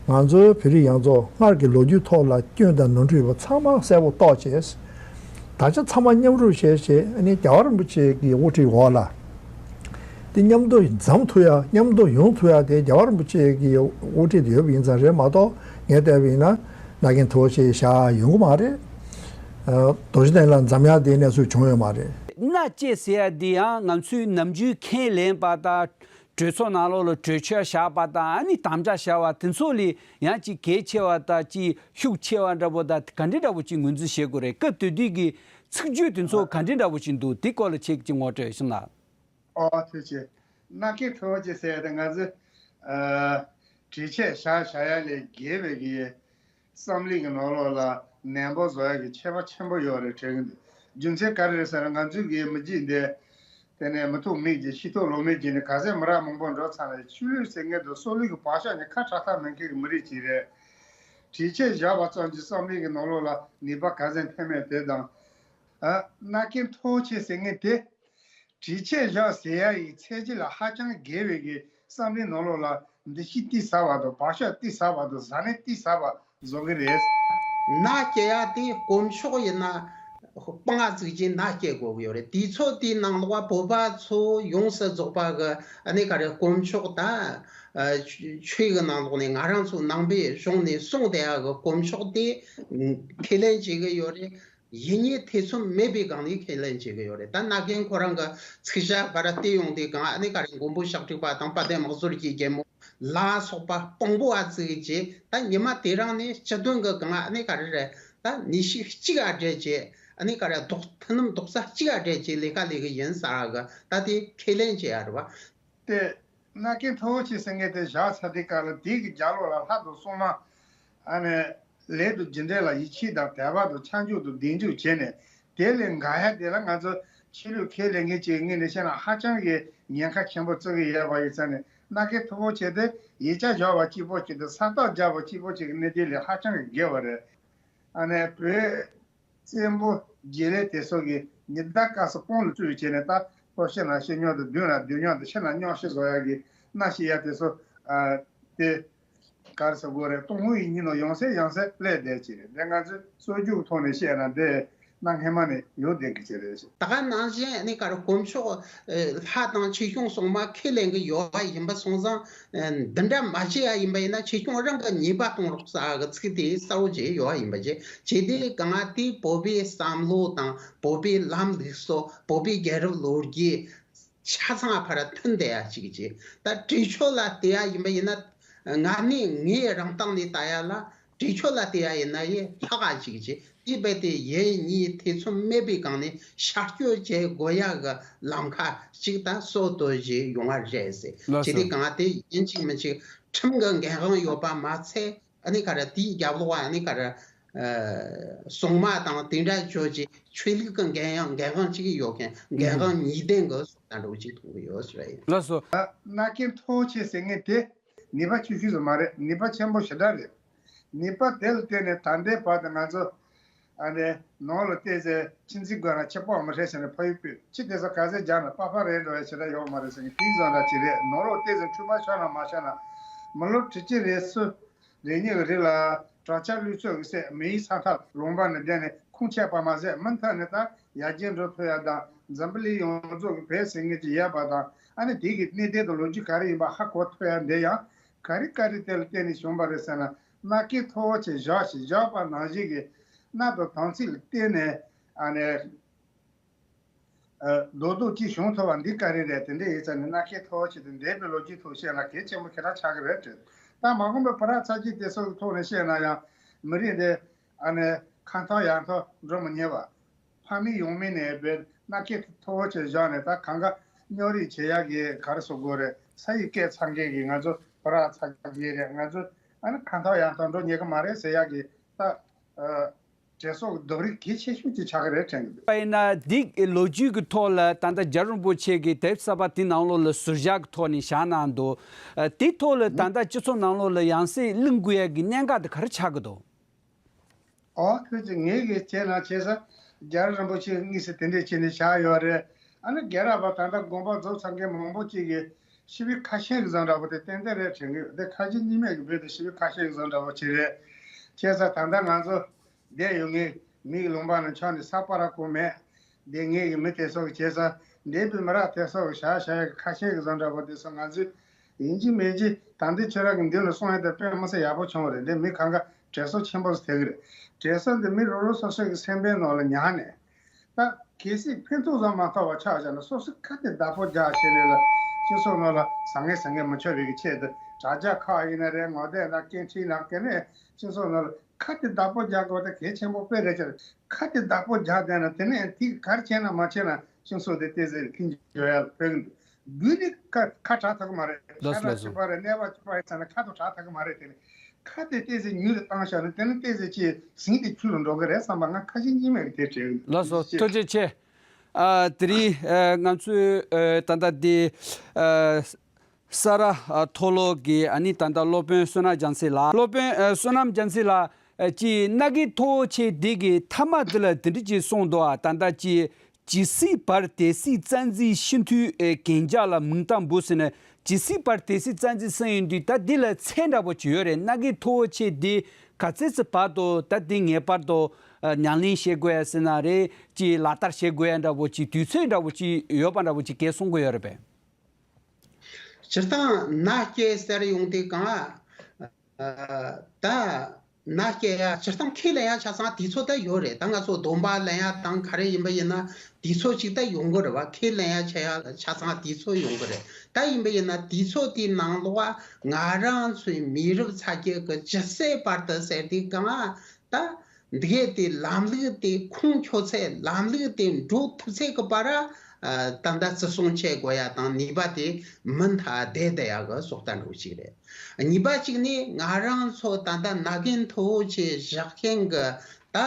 ང་ཚོའི་བོད་རིགས་ཡོངས་རྫོགས་སྔར་གྱི་ལོ་རྒྱུས་ཐོག་ལ་སྐྱོན་དང་ནོར་འཁྲུལ་ཡོད་པ་ཚང་མ་གསལ་པོ་རྟོགས་བྱས། ད་ཆ་ཚང་མ་མཉམ་རུབ་བྱས་བྱས་ཨ་ནི་རྒྱལ་བ་རིན་པོ་ཆེ་གི་དབུ་ཁྲིད་འོག་ལ། དེ་མཉམ་དུ་འཛོམས་ཐུབ་ཡ། མཉམ་དུ་ཡོང་ཐུབ་ཡ་དེ་རྒྱལ་བ་རིན་པོ་ཆེ་གི་དབུ་ཁྲིད་དེ་ཡོད་པ་ཡིན་ཙང་རེད་མ་གཏོགས། ངས་བལྟས་པ་ཡིན་ན་མནའ་གན་མཐོ་བོ་ཆེ་བཞག་ཡོང་གི་མ་རེད། ཨ། རྡོ་རྗེ་གདན་ལ་འཛོམས་ཡ་དེ་གནས་ཚུལ་བྱུང་ཡོད་མ་རེད། མནའ་སྐྱེལ་ཟེར་ཡ་འདི་ཡང་ང་ཚོའི་ནམ་རྒྱུན་ཁས་ལེན་པ་དང་། གྲོས་ཚོགས་ནང་ལོགས་ལ་གྲོས་ཆོད་བཞག་པ་དང་ཨ་ནི་དམ་བཅའ་བཞག་པ་དེ་ཚོ་ལས་ཡང་ཅིག་གལ་ཆེ་བ་དང་ཅིག་ཤུགས་ཆེ་བ་འདྲ་པོ་དང་ག་འདྲ་འདྲ་པོ་ཅིག་ངོས་འཛིན་བྱེད་དགོས་རེད། སྐབས་དེ་དུས་ཀྱི་ཚིག་བརྗོད་དེ་ཚོ་ག་འདྲ་འདྲ་པོ་ཅིག་འདུག། དེ་སྐོར་ལ་ཁྱེད་ཀྱིས་ངོ་སྤྲོད་ཞུ་ན། ཨོ་ཐུགས་རྗེ་ཆེ། མནའ་སྐྱེལ་མཐོ་བོ་ཆེ་ཟེར་ཡ་དེ་ང་ཚོས་ཨ་གྲོས་ཆོད་བཞག་བཞག་ཡ་ལས་བརྒལ་བའི་གི་བསམ་བློའི་གི་ནང་ལོགས་ལ་ནན་པོ་བཟོ་ཡ་གི་ཁྱད་པར་ཆེན་པོ་ཡོད་རེད་དྲན་གི་འདུག། རྒྱུ་མཚན་ག་རེ་རེད་ཟེར་ན་ང་ཚོའི་གི་མི་རྒྱུད་འདི་དེ་ནས་མི་ཐོག་མེད་ཀྱི་ཤི་ཐོག་ལོ་མེད་ཀྱི་ནི་ག་ཚད་མི་རབས་མང་པོ་འགྲོ་ཚར་ནས་ཆོས་ལུགས་ཟེར་མཁན་དང་སྲོག་ལུས་ཀྱི་བག་ཆགས་ནི་ཁ་གྲག་ཐབས་མེད་མཁན་གི་མི་རིགས་ཅིག་རེད། གྲོས་ཆོད་བཞག་པ་ཙམ་གྱིས་བསམ་བློའི་གི་ནང་ལོགས་ལ་ནུས་པ་ག་ཚད་ཐོན་མེད་དེ་དང་། ཨ་མནའ་སྐྱེལ་མཐོ་བོ་ཆེ་ཟེར་མཁན་དེ། གྲོས་ཆོད་བཞག་ཟེར་ཡ་ཡི་ཚད་གཞི་ལ་ཧ་ཅང་བརྒལ་བའི་གི་བསམ་བློའི་ནང་ལོགས་ལ་འདུ་ཤེས་གཏིང་ཟབ་པ་དང་བག་ཆགས་གཏིང་ཟབ་པ་དང་བཟང་ངན་གཏིང་ཟབ་པ་བཟོ་གི་རེད། མནའ་སྐྱེལ་ཡ་དེ་དཀོན་མཆོག་ཡིན་ན་དཔང་ང་བཙུགས་ཀྱིན་མནའ་སྐྱེལ་དགོས་ཀྱི་ཡོད་རེད། དུས་ཚོད་དེའི་ནང་ལོགས་བོད་པ་ཚོ་ཡོངས་སུ་རྫོགས་པ་གི་ཨ་ནི་ག་རེ་དཀོན་མཆོག་དང་ཆོས་གི་ནང་ལོགས་ནས་ང་རང་ཚོ་ནང་པའི་གཞུང་ནས་གསུངས་བསྡད་ཡ་གི་དཀོན་མཆོག་དེ་ཁས་ལེན་བྱེད་ཀྱི་ཡོད་རེད། ཡིན་ནའི་ཐེ་ཚོམ་མེད་པའི་སྒང་ནས་ཁས་ལེན་བྱེད་ཀྱི་ཡོད་རེད། ད་མནའ་གན་ཁོ་རང་གི་ཚིག་ཞག་བར་བལྟས་ཡོང་དུས་སྒང་ཨ་ནི་ག་རེ་མགོན་པོ་ཞབས་དྲུག་པ་དང་དཔལ་ལྡན་དམག་ཟོར་གྱི་རྒྱལ་མོ་ལ་སོགས་པ་དཔང་པོ་ཨ་བཙུགས་རྗེས་ད་ཉི་མ་དེ་རང་ནས་སྤྱི་དོན་གྱི་སྒང་ཨ་ནི་ག་རེ་རེད། ད་ནུས་ཤུགས་གཅིག་ཨ་སྦྲེལ་རྗེས་ཨ་ནི་ག་རེ་རྡོག་མཐུན་ལམ་རྡོག་རྩ་གཅིག་ཨ་སྦྲེལ་རྗེས་ལས་ཀ་ལས་གི་ཡིན་ཟེར་གི་ད་དེ་ཁས་ལེན་བྱེད་ཡ་རེད་བ། དེ། མནའ་སྐྱེལ་མཐོ་བོ་ཆེ་ཟེར་མཁན་དེ་བཞག་ཚར་དུས་སྐབས་ལ། དེ་གི་རྒྱབ་ལོགས་ལ་ལྷ་དང་སྲུང་མ། ཨ་ནི་ལས་དང་རྒྱུ་འབྲས་ལ་ཡིད་ཆེས་དང་དད་པ་དང་ཕྱག་མཇུག་དང་བདེན་འཇུག་བྱས་ནས། དེ་ལས་འགལ་ཡ་དེ་ལ་ང་ཚོ་ཆོས་ལུགས་ཁས་ལེན་མཁན་ཅིག་གི་ངོས་ནས་བཤད་ན་ཧ་ཅང་གི་ཉེན་ཁ་ཆེན་པོ་བརྩི་གི་ཡོད་པ་ཡིན་ཙང་ནས། མནའ་སྐྱེལ་མཐོ་བོ་ཆེ་དེ་ཡིག་ཆ་སྦྱོར་བ་གཅིག་པོ་ཅིག་དང་ས་རྟགས་སྦྱར་བ་གཅིག་པོ་ཅིག་གི་གནད་དོན་ལས་ཧ་ཅང་གི་འགལ་བ་རེད། ཨ་ནི་བོད་བཙན་པོ་རྗེས་ལས་དེ་ཚོ་གིས་ཉི་ཟླ་སྐར་གསུམ་དཔུང་ལ་བཙུགས་བྱས་ནས། ད་ལྷོ་ཕྱོགས་ན་ཕྱི་སྨྱོ་དང་། མདུན་ལ་མདུན་སྨྱོ་དང་། ཕྱི་ན་སྨྱོ་ཤི་བཟོ་ཡ་གི་མནའ་ཤི་ཡ་དེ་ཚོ། ཨ། དེ་ག་རེ་ཟེར་དགོས་རེད། ཏུན་ཧོང་ཡིག་རྙིང་ནང་ཡང་སེ་ཡང་སེ་སླེབས་བསྡད་ཀྱི་རེད། དེ་ང་ཚོས་སྲོལ་རྒྱུན་ཐོག་ནས་བཤད་ན་དེ་གནའ་སྔ་མ་ནས་ཡོད་བསྡད་ཀྱི་ཅིག་རེད། ད་ག་ནང་བཞིན་ཨ་ནི་ག་རེ་དཀོན་མཆོག་ཨ་ལྷ་དང་ཆོས་སྐྱོང་སྲུང་མ་ཁས་ལེན་གྱི་ཡོད་པ་ཡིན་པ་སོང་ཙང་། ཨ། འདི་འདྲ་མ་བྱེད་ཡ་ཡིན་པ་ཡིན་ན། ཆོས་སྐྱོང་རང་གི་ཉེས་པ་གཏོང་རོགས་ཟེར་གི་ཚིག་དེ་གསལ་བོ་བྱས་ཡོད་པ་ཡིན་པ་བྱས། བྱས་དེ་གང་ལྟར་བོད་པའི་བསམ་བློ་དང་བོད་པའི་ལམ་ལུགས་སོགས། བོད་པའི་རྒྱལ་རབས་ལོ་རྒྱུས་ཆ་ཚང་བར་མཐུན་བསྡད་ཡ་ཅིག་བྱས། ད་བྲེལ་ཆོད་ལ་བལྟས་ཡ་ཡིན་པ་ཡིན་ན། ང་ནི་ངའི་རང་སྟེང་ནས་ལྟ་ཡ་ལ། བྲེལ་ཆོད་ལ་བལྟས་ཡ་ཡིན་ན་ཡང་ལྷག་ག་ཅིག་བྱས། དེ་རྦད་དེ་ཡིན་གཉིས་ཐེ་ཚོམ་མེད་པའི་སྒང་ནས་ཤར་སྐྱོད་བྱེད་དགོས་ཡ་གི་ལམ་ཁ་ཅིག་ད་སྲོལ་གཏོད་བྱས་ཡོང་བ་རེད་ཟེར། ལགས་བྱས་དེ་སོ། གང་ལྟར་ཡིན་གཅིག་མིན་གཅིག་ཁྲིམས་ཀྱི་འགན་དབང་ཡོད་པ་མ་ཚད། ཨ་ནི་ག་རེ། དེའི་རྒྱབ་ལོགས་ཨ་ནི་ག་རེ། ཨ། སྲུང་མ་དང་དེ་འདྲ་ཅོ་ཅིག་ཆོས་ལུགས་ཀྱི་འགན་ཡང་འགན་དབང་ཅིག་ཡོད་མཁན། འགན་དབང་གཉིས་ལྡན་གྱི་བཟོ་ལྟ་འདྲ་བོ་ཅིག་མཐོང་གི་ཡོད་ཟེར་ཡིན། ལགས་སོ། མནའ་སྐྱེལ་མཐོ་བོ་ཆེ་ཟེར་མཁན་དེ་ནུས་པ་ཆུང་ཤོས་སུ་མ་རེད། ནུས་པ་ཆེན་པོ་ཞེ་དྲག་རེད། ནུས་པ་དེ་ལ་བརྟེན་ནས་ད་ལྟའི་བར་དུ་ང་ཚོ། ཨ་ནི་ནང་ལ་བལྟས་ཚེ་ཁྱིམ་མཚེས་སྒང་ལ་ཁྱི་ཕག་མ་རེད་ཟེར་ནས་ཕ་ཡུལ་སྤོས། ཁྱི་དེ་ཚོ་ག་ཚོད་རྒྱག་ན་པགས་པ་རེད་འགྲོ་ཡ་ཞེ་དྲག་ཡོད་མ་རེད་ཟེར་མཁན་དེ་བཟོ་འདྲ་ཅིག་རེད། ནང་ལོགས་བལྟས་ཚེ་འཁྲུག་པ་ཤོར་ན་མ་ཤོར་ན། མི་ལོ་དྲུག་ཅུ་རེ་གསུམ་རེ་གཉིས་ཀྱི་རིང་ལ་དྲག་ཆར་ཀླུ་མཚོ་གི་སྲས་མི་ཡི་ས་མཐའ་ལུང་པ་ནས་བསྡད་ནས་ཁུངས་ཆད་པ་མ་ཟད། མུ་མཐུད་ནས་ད་ཡར་རྒྱས་འགྲོ་ཐུབ་ཡ་དང་། འཛམ་བུ་གླིང་ཡོངས་རྫོགས་ཀྱི་བོད་ཟེར་མཁན་ཅིག་ཡོད་པ་དང་། ཨ་ནི་དེ་གི་གནད་དོན་དང་ལོ་རྒྱུས་ག་རེ་ཡིན་པ་ཧ་གོ་ཐུབ་ཡ་འདི་ཡང་ག་རེ་ག་རེ་དེ་ལ་བརྟེན་ནས་བྱུང་བ་རེད་ཟེར་ན། མནའ་སྐྱེལ་མཐོ་བོ་ཆེ་བཞག་ཞིག་བཞག་པ་ནང་བཞིན་གྱི་གནའ་དང་དེང་སྲིད་ལ་བརྟེན་ནས། ཨ་ནི། ཨ། རྡོག་རྡོག་ཅིག་བྱུང་ཐུབ་པ་འདི་ག་རེ་རེད། དེ་འདྲ་ཡིན་ཙང་ནི་མནའ་སྐྱེལ་མཐོ་བོ་ཆེ་དེ་འདས་པའི་ལོ་རྒྱུས་ཐོག་བཤད་ན་གལ་ཆེན་པོ་ཞེ་དྲག་ཆགས་ཀྱི་རེད་དྲན། ད་མ་འོངས་པའི་བུ་རབས་ཚ་རྒྱུད་དེ་ཚོ་གི་ཐོག་ནས་བཤད་ན་ཡང་། མི་རིགས་འདི་ཨ་ནི་ཁ་འཐོར་ཡར་འཐོར་འགྲོ་མི་ཉན་པ། ཕ་མེས་ཡང་མེས་ནས་བོད་མནའ་སྐྱེལ་མཐོ་བོ་ཆེ་བཞག་ནས། ད་གང་ག་སྨྱོ་རིགས་བྱེད་ཡག་གི་ག་རེ་ཟེར་དགོས་རེད། ས་ཡི་སྐད་ཚ་མཁན་གྱི་ང་ཚོ་བུ་རབས་ཚ་རྒྱུད་རེད། ང་ཚོ་ཨ་ནི་ཁ་འཐོར་ཡར་འཐོར་འགྲོ་ཉན་གི་མ་རེད་ཟེར་ཡག་གི། ད། ཨ། དྲན་གསོ་གི་རྡོག་རིགས་གལ་ཆེ་ཤོས་ཅིག་ཆགས་ཀྱི་རེད་དྲན་གྱི་འདུག། པ་ཡིན་ན་འདི་ལོ་རྒྱུས་ཀྱི་ཐོག་ལ་ད་ལྟ་རྒྱལ་བ་རིན་པོ་ཆེ་གིས་དེབ་གསར་པ་དེའི་ནང་ལོགས་ལ་ཟུར་བཞག་གི་ཐོག་ནས་བཞག་གནང་འདུག། ཨ། དེའི་ཐོག་ལ་ད་ལྟ་སྤྱི་ཚོགས་ནང་ལོགས་ལ་ཡང་སེ་གླེང་དགོས་ཡ་གི་གནད་འགག་དེ་ག་རེ་ཆགས་ཀྱི་འདུག། ཨོ། ཁྱོད་ཀྱིས་ངེད་ཀྱི་བྱས་ན་བྱས་ས། རྒྱལ་བ་རིན་པོ་ཆེ་དངོས་སུ་དེ་འདྲས་བྱས་ནས་བཞག་ཡོད་རེད། ཨ་ནི་རྒན་རབས་པ་ད་ལྟ་དགོངས་པ་རྫོགས་ཚར་མཁན་མང་པོ་ཅིག་གིས་ཤི་བའི་ཁ་ཞེང་གི་བཟོ་འདྲ་པོ་དེ་ཏན་ཏན་རེད་དྲན་གི་ཡོད། དེ་ཁ་ཞེ་གཉིས་མེད་ཀྱི་བོད་དུ་ཤི་བའི་ཁ་ཞེང་གི་བཟོ་འདྲ་པོ་ཅིག་རེད། བྱས་ཙང་ད་ལྟ་ང་ཚོ་བསྡད་ཡོད་ངེས་མི་གི་ལུང་པ་ནང་ཕྱོགས་ནས་ས་སྤར་གོ་མེད། དེ་ངེད་ཀྱི་མི་དེ་ཚོ་གི་བྱས་ཙང་འདས་པའི་མི་རབས་དེ་ཚོ་གི་བཞག་བཞག་ཡ་གི་ཁ་ཞེང་གི་བཟོ་འདྲ་པོ་དེ་ཚོ་ང་ཚོས་ཡིན་གཅིག་མིན་གཅིག་ད་འདི་ཁྱོད་རང་གི་མདུན་ལ་གསུང་ཡ་དེ་དཔེ་མི་སྲིད་ཡག་པོ་བྱུང་བ་རེད། འདི་མི་གང་ག་དྲན་གསོ་ཆེན་པོ་ཞིག་ཐེབས་ཀྱི་རེད། དྲན་གསོ་འདི་མི་རོ་རོ་སོ་སོ་གི་སེམས་པའི་ནང་ལ་ཉར་ནས། ད་གལ་སྲིད་ཕན་ཐོགས་ཙམ་མ་ཐོགས་པ་ཆགས་བཞག་ན། སོ་སོ་ཁ་གཏད་བདག་པོ་རྒྱག་བྱས་ནས་ལ། སྤྱི་ཚོགས་ནང་ལ་ཟང་ངེ་ཟིང་ངེ་མི་ཆགས་པའི་གི་ཆེད་དུ། དྲ་རྒྱ་ཁག་ཡིན་ན་རེད། ངོ་དེབ་ན་སྐད་འཕྲིན་ན་སྐད་ནས་སྤྱི་ཚོགས་ནང་ལ་ཁ་གཏད་བདག་པོ་རྒྱག་དགོས་དེ་གལ་ཆེན་པོ་དཔེ་རེད་ཅེས། ཁ་གཏད་བདག་པོ་རྒྱག་བསྡད་ན་དེ་ནས་དེ་ག་རེ་བྱས་ན་མ་བྱས་ན་སྤྱི་ཚོགས་དེ་ཏོག་ཙམ་འཕེལ་འགྱུར་ཡག་ཕན་གི་འདུག། དགུན་ནི་ཁ་ཁ་གྲག་ཐུབ་ཀྱི་མ་རེད། ལགས་སོ། ལགས་སོ། ཤ་ཁྲག་གཅིག་པ་རེད། གནས་བབ་གཅིག་པ་རེད་ཟེར་ན་ཁ་དང་གྲག་ཐུབ་ཀྱི་མ་རེད། དེ་ནི་ཁ་དེ་ཏོག་ཙམ་ཉུང་དུ་བཏང་བཞག་ན་དེ་ནི་ཏོག་ཙམ་ཅིག་ཟིང་དེ་ཆུ་ལ་འགྲོ་གི་རེད་བསམ་པ་ང་ཁ་ཞེ་གཉིས་མེད་ཀྱི་དེ་དྲན་གི་འདུག། ལགས་སོ། ཐུགས་རྗེ་ཆེ། ཨ། དེ་རིང་ཨ་ང་ཚོས་ཨ་ད་ལྟ་འདི་ཨ་ས་རཱ་ཨ་མཐོ་སློབ་ཀྱི་ཨ་ནི་ད་ལྟ་སློབ་དཔོན་བསོད་ནམས་རྒྱལ་མཚན་ལགས། སློབ་དཔོན་ཨ་བསོད་ནམས་རྒྱལ་མཚན་ལགས། ཨ་ཅིག་མནའ་སྐྱེལ་མཐོ་བོ་ཆེ་འདི་གི་མཐའ་མ་འདི་ལ་འདི་འདྲ་ཅིག་གསུངས་འདུག། ཨ་ད་ལྟ་ཅིག་ཇི་སྲིད་བར་དེ་སྲིད་བཙན་འཛུལ་སྤྱི་འཐུས་ཨེ་གན་རྒྱ་ལ་མིང་རྟགས་འབུལ་ཟེར་ནས། ཇི་སྲིད་བར་དེ་སྲིད་བཙན་འཛུལ་གསུངས་ཡོང་དུས། ད་འདི་ལ་ཚད་འདྲ་པོ་ཅིག་ཡོད་རེད། མནའ་སྐྱེལ་མཐོ་བོ་ཆེ་འདི་ག་ཚོད་ཙམ་བར་དུ་ད་འདི་ངེས་པར་དུ་ཨ་ཉམས་ལེན་བྱེད་དགོས་ཡ་ཟེར་ན་རེད། ཅིག་ལག་བསྟར་བྱེད་དགོས་ཡ་འདྲ་པོ་ཅིག་དུས་ཚོད་འདྲ་པོ་ཅིག་ཡོད་པ་འདྲ་པོ་ཅིག་གས་གསུང་གི་ཡོད་རེད་པས། སྤྱིར་བཏང་མནའ་སྐྱེལ་ཟེར་ཡོང་དུས་གང་ཨ་ད། མནའ་སྐྱེལ་ཡ་སྤྱིར་བཏང་ཁས་ལེན་ཡ་ཆ་ཚང་དུས་ཚོད་ད་ཡོད་རེད། ད་ང་ཚོ་སྡོམ་པ་ལེན་ཡ་དང་ག་རེ་ཡིན་པ་ཡིན་ན་དུས་ཚོད་ཅིག་ད་ཡོང་གི་རེད་བ། ཁས་ལེན་ཡ་ཆ་ཡ་ཆ་ཚང་དུས་ཚོད་ཡོང་གི་རེད། ད་ཡིན་པ་ཡིན་ན་དུས་ཚོད་དེའི་ནང་ལོགས་ང་རང་ཚོའི་མི་རབས་ཚ་རྒྱུད་ཀྱི་ཇི་སྲིད་བར་དུ་ཟེར་དུས་གང་ད་འདི་གའི་དེ་ལམ་ལུགས་དེ་ཁུངས་འཁྱོལ་ཚད། ལམ་ལུགས་དེ་འགྲོ་ཐུབ་ཚད་ཀྱི་བར་ ད་ལྟ་བརྩི་སྲུང་བྱེད་དགོས་ཡ་དང་། ནུས་པ་དེ་མུ་མཐའ་བསྡད་བསྡད་ཡ་གི་སྲོག་རྟ་འདྲ་བོ་ཅིག་རེད། གཉིས་པ་གཅིག་ནི་ང་རང་ཚོ་ད་ལྟ་ན་གིན་མཐོ་བོ་ཆེ་བཞག་མཁན་གི་ད་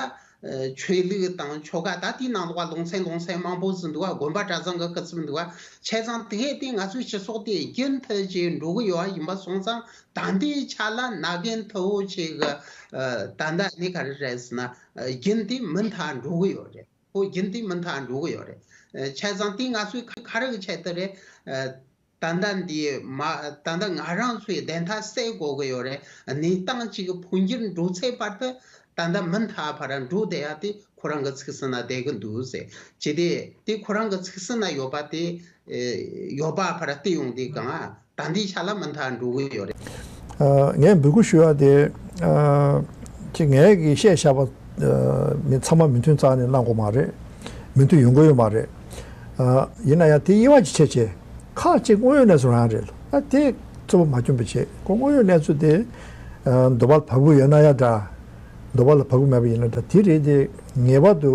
ཆོས་ལུགས་དང་ཆོལ་ཁ། ད་དེའི་ནང་ལོགས་ལུང་ཚན་ལུང་ཚན་མང་པོ་ཟིག་འདུག་བ། དགོན་པ་གྲྭ་ཚང་གི་སྐུ་ཚབ་འདུག་བ། བྱས་ཙང་དེ་གས་དེ་ང་ཚོའི་སྤྱི་ཚོགས་དེ་རྒྱུན་མཐུད་ཅིག་འགྲོ་གི་ཡོད་བ་ཡིན་པ་སོང་ཙང་། ད་ལྟའི་ཆ་ལ་ན་གིན་མཐོ་བོ་ཆེ་གི་ད་ལྟ་ནི་ག་རེ་རེད་ཟེར་ན། རྒྱུན་དེ་མུ་མཐའ་འགྲོ་གི་ཡོད་རེད། ཁོ་རྒྱུན་དེ་མུ་མཐའ་འགྲོ་གི་ཡོད་རེད། བྱས་ཙང་དེ་ང་ཚོའི་ག་རེ་གི་ཆེད་དུ་རེད། ད་ལྟ་འདི་མ་ད་ལྟ་ང་རང་ཚོའི་བདེན་མཐའ་གསལ་དགོས་ཀྱི་ཡོད་རེད། གནས་སྟངས་གཅིག་འཕོ་འགྱུར་འགྲོ་ཚེ་བར་དུ་ད་ལྟ་མུ་མཐའ་བར་འགྲོ་བསྡད་ཡ་དེ་ཁོ་རང་གི་ཚིག་སྲིད་ན་བསྡད་ཀྱི་འདུག་ཟེར། ཅི་སྟེ་དེ་ཁོ་རང་གི་ཚིག་སྲིད་ན་ཡོད་པ་དེ་ཡོད་པ་ཕར་བལྟས་ཡོང་དུས་གང་ད་འདིའི་ཆ་ལ་མུ་མཐའ་འགྲོ་གི་ཡོད་རེད། ངས་འབོད་སྐུལ་ཞུ་ཡ་དེ་ཅིག་ངས་ཀྱིས་བཤད་བཞག་པ་མི་ཚང་མ་མོས་མཐུན་རྩ་ནས་གནང་དགོས་མ་རེད། མོས་མཐུན་ཡོང་གི་ཡོད་མ་རེད། ཡིན་ན་ཡང་དེ་དབྱེ་བ་ཅིག་ཕྱེ་བྱས། ཁག་ཅིག་དངོས་ཡོད་གནས་ཚུལ་རང་རེད་ལ། ད་དེ་རྩུབ་པོ་མ་སྐྱོན་པ་བྱས། ཁོ་དངོས་ཡོད་གནས་ཚུལ་དེ་འདོད་པ་ལ་བབས་ཀྱི་ཡོད་ན་ཡང་འདྲ། འདོད་པ་ལ་བབས་ཀྱི་མེད་པ་ཡིན་ན་འདྲ། དེ་རེད་དེ། ངེས་པར་དུ་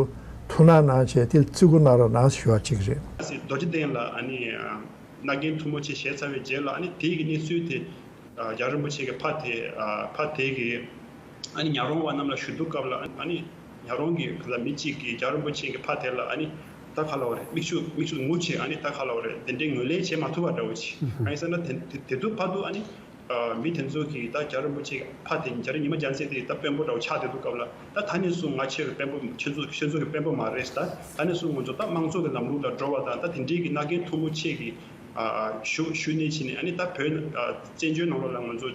ཐུགས་སྣང་གནང་བྱས་དེ་བརྩི་བཀུར་གནང་རོགས་གནང་ཞུ་བ་གཅིག་རེད། རྡོ་རྗེ་གདན་ལ་ཨ་ནི་ན་གིན་མཐོ་མོ་ཆེ་བཞེས་ཚར་བའི་རྗེས་ལ་ཨ་ནི་དེའི་གི་གནས་ཚུལ་དེ་རྒྱལ་བ་རིན་པོ་ཆེ་གི་ཕ་དེ་ཕ་དེ་གི་ཨ་ནི་ཉག་རོང་བ་རྣམས་ལ་ཞུ་དུས་སྐབས་ལ་ཨ་ནི་ཉག་རོང་གི་ག་ལ་མི་གཅིག་གིས་རྒྱལ་བ་རིན་པོ་ཆེ་གི་ཕ་དེ་ལ་ཨ་ནི་ད་ག་ལ་བ་རེད། མིག་ཆུ་མིག་ཆུ་ངུ་བྱས་ཨ་ནི་ད་ག་ལ་བ་རེད། དེ་འདྲའི་ངོས་ལེན་བྱེད་མ་ཐུབ་པ་འདྲ་བོ་ཅིག་ཨ་ནི་ཟེར་ན་དེ་དེ་དུས་བར་དུ་ཨ་ནི། མི་དེ་ཚོ་གིས་ད་རྒྱལ་བ་རིན་པོ་ཆེ་ཕ་དེ་རྒྱལ་བ་ཉི་མ་རྒྱལ་མཚན་དེ་ད་དཔོན་པོ་འདྲ་བོ་ཆགས་བསྡད་དུས་སྐབས་ལ། ད་ད་ནས་བཟུང་ང་ཁྱེད་ཀྱི་དཔོན་པོ། ཁྱེད་ཚོ་ཁྱེད་ཚོ་གི་དཔོན་པོ་མ་རེད། ད་ད་ནས་བཟུང་ང་ཚོ་ད་དམངས་གཙོ་གི་ལམ་ལུགས་ལ་འགྲོ་བ་དང་། ད་དེ་འདྲའི་གི་ན་གིན་མཐོ་མོ་ཆེ་གི་ཞུ་ཞུ་ནས་ཕྱིན་ནས་ཨ་ནི་ད་བོད་བཙན་བྱོལ་ནང་ལོགས་ལ་ང་ཚོ་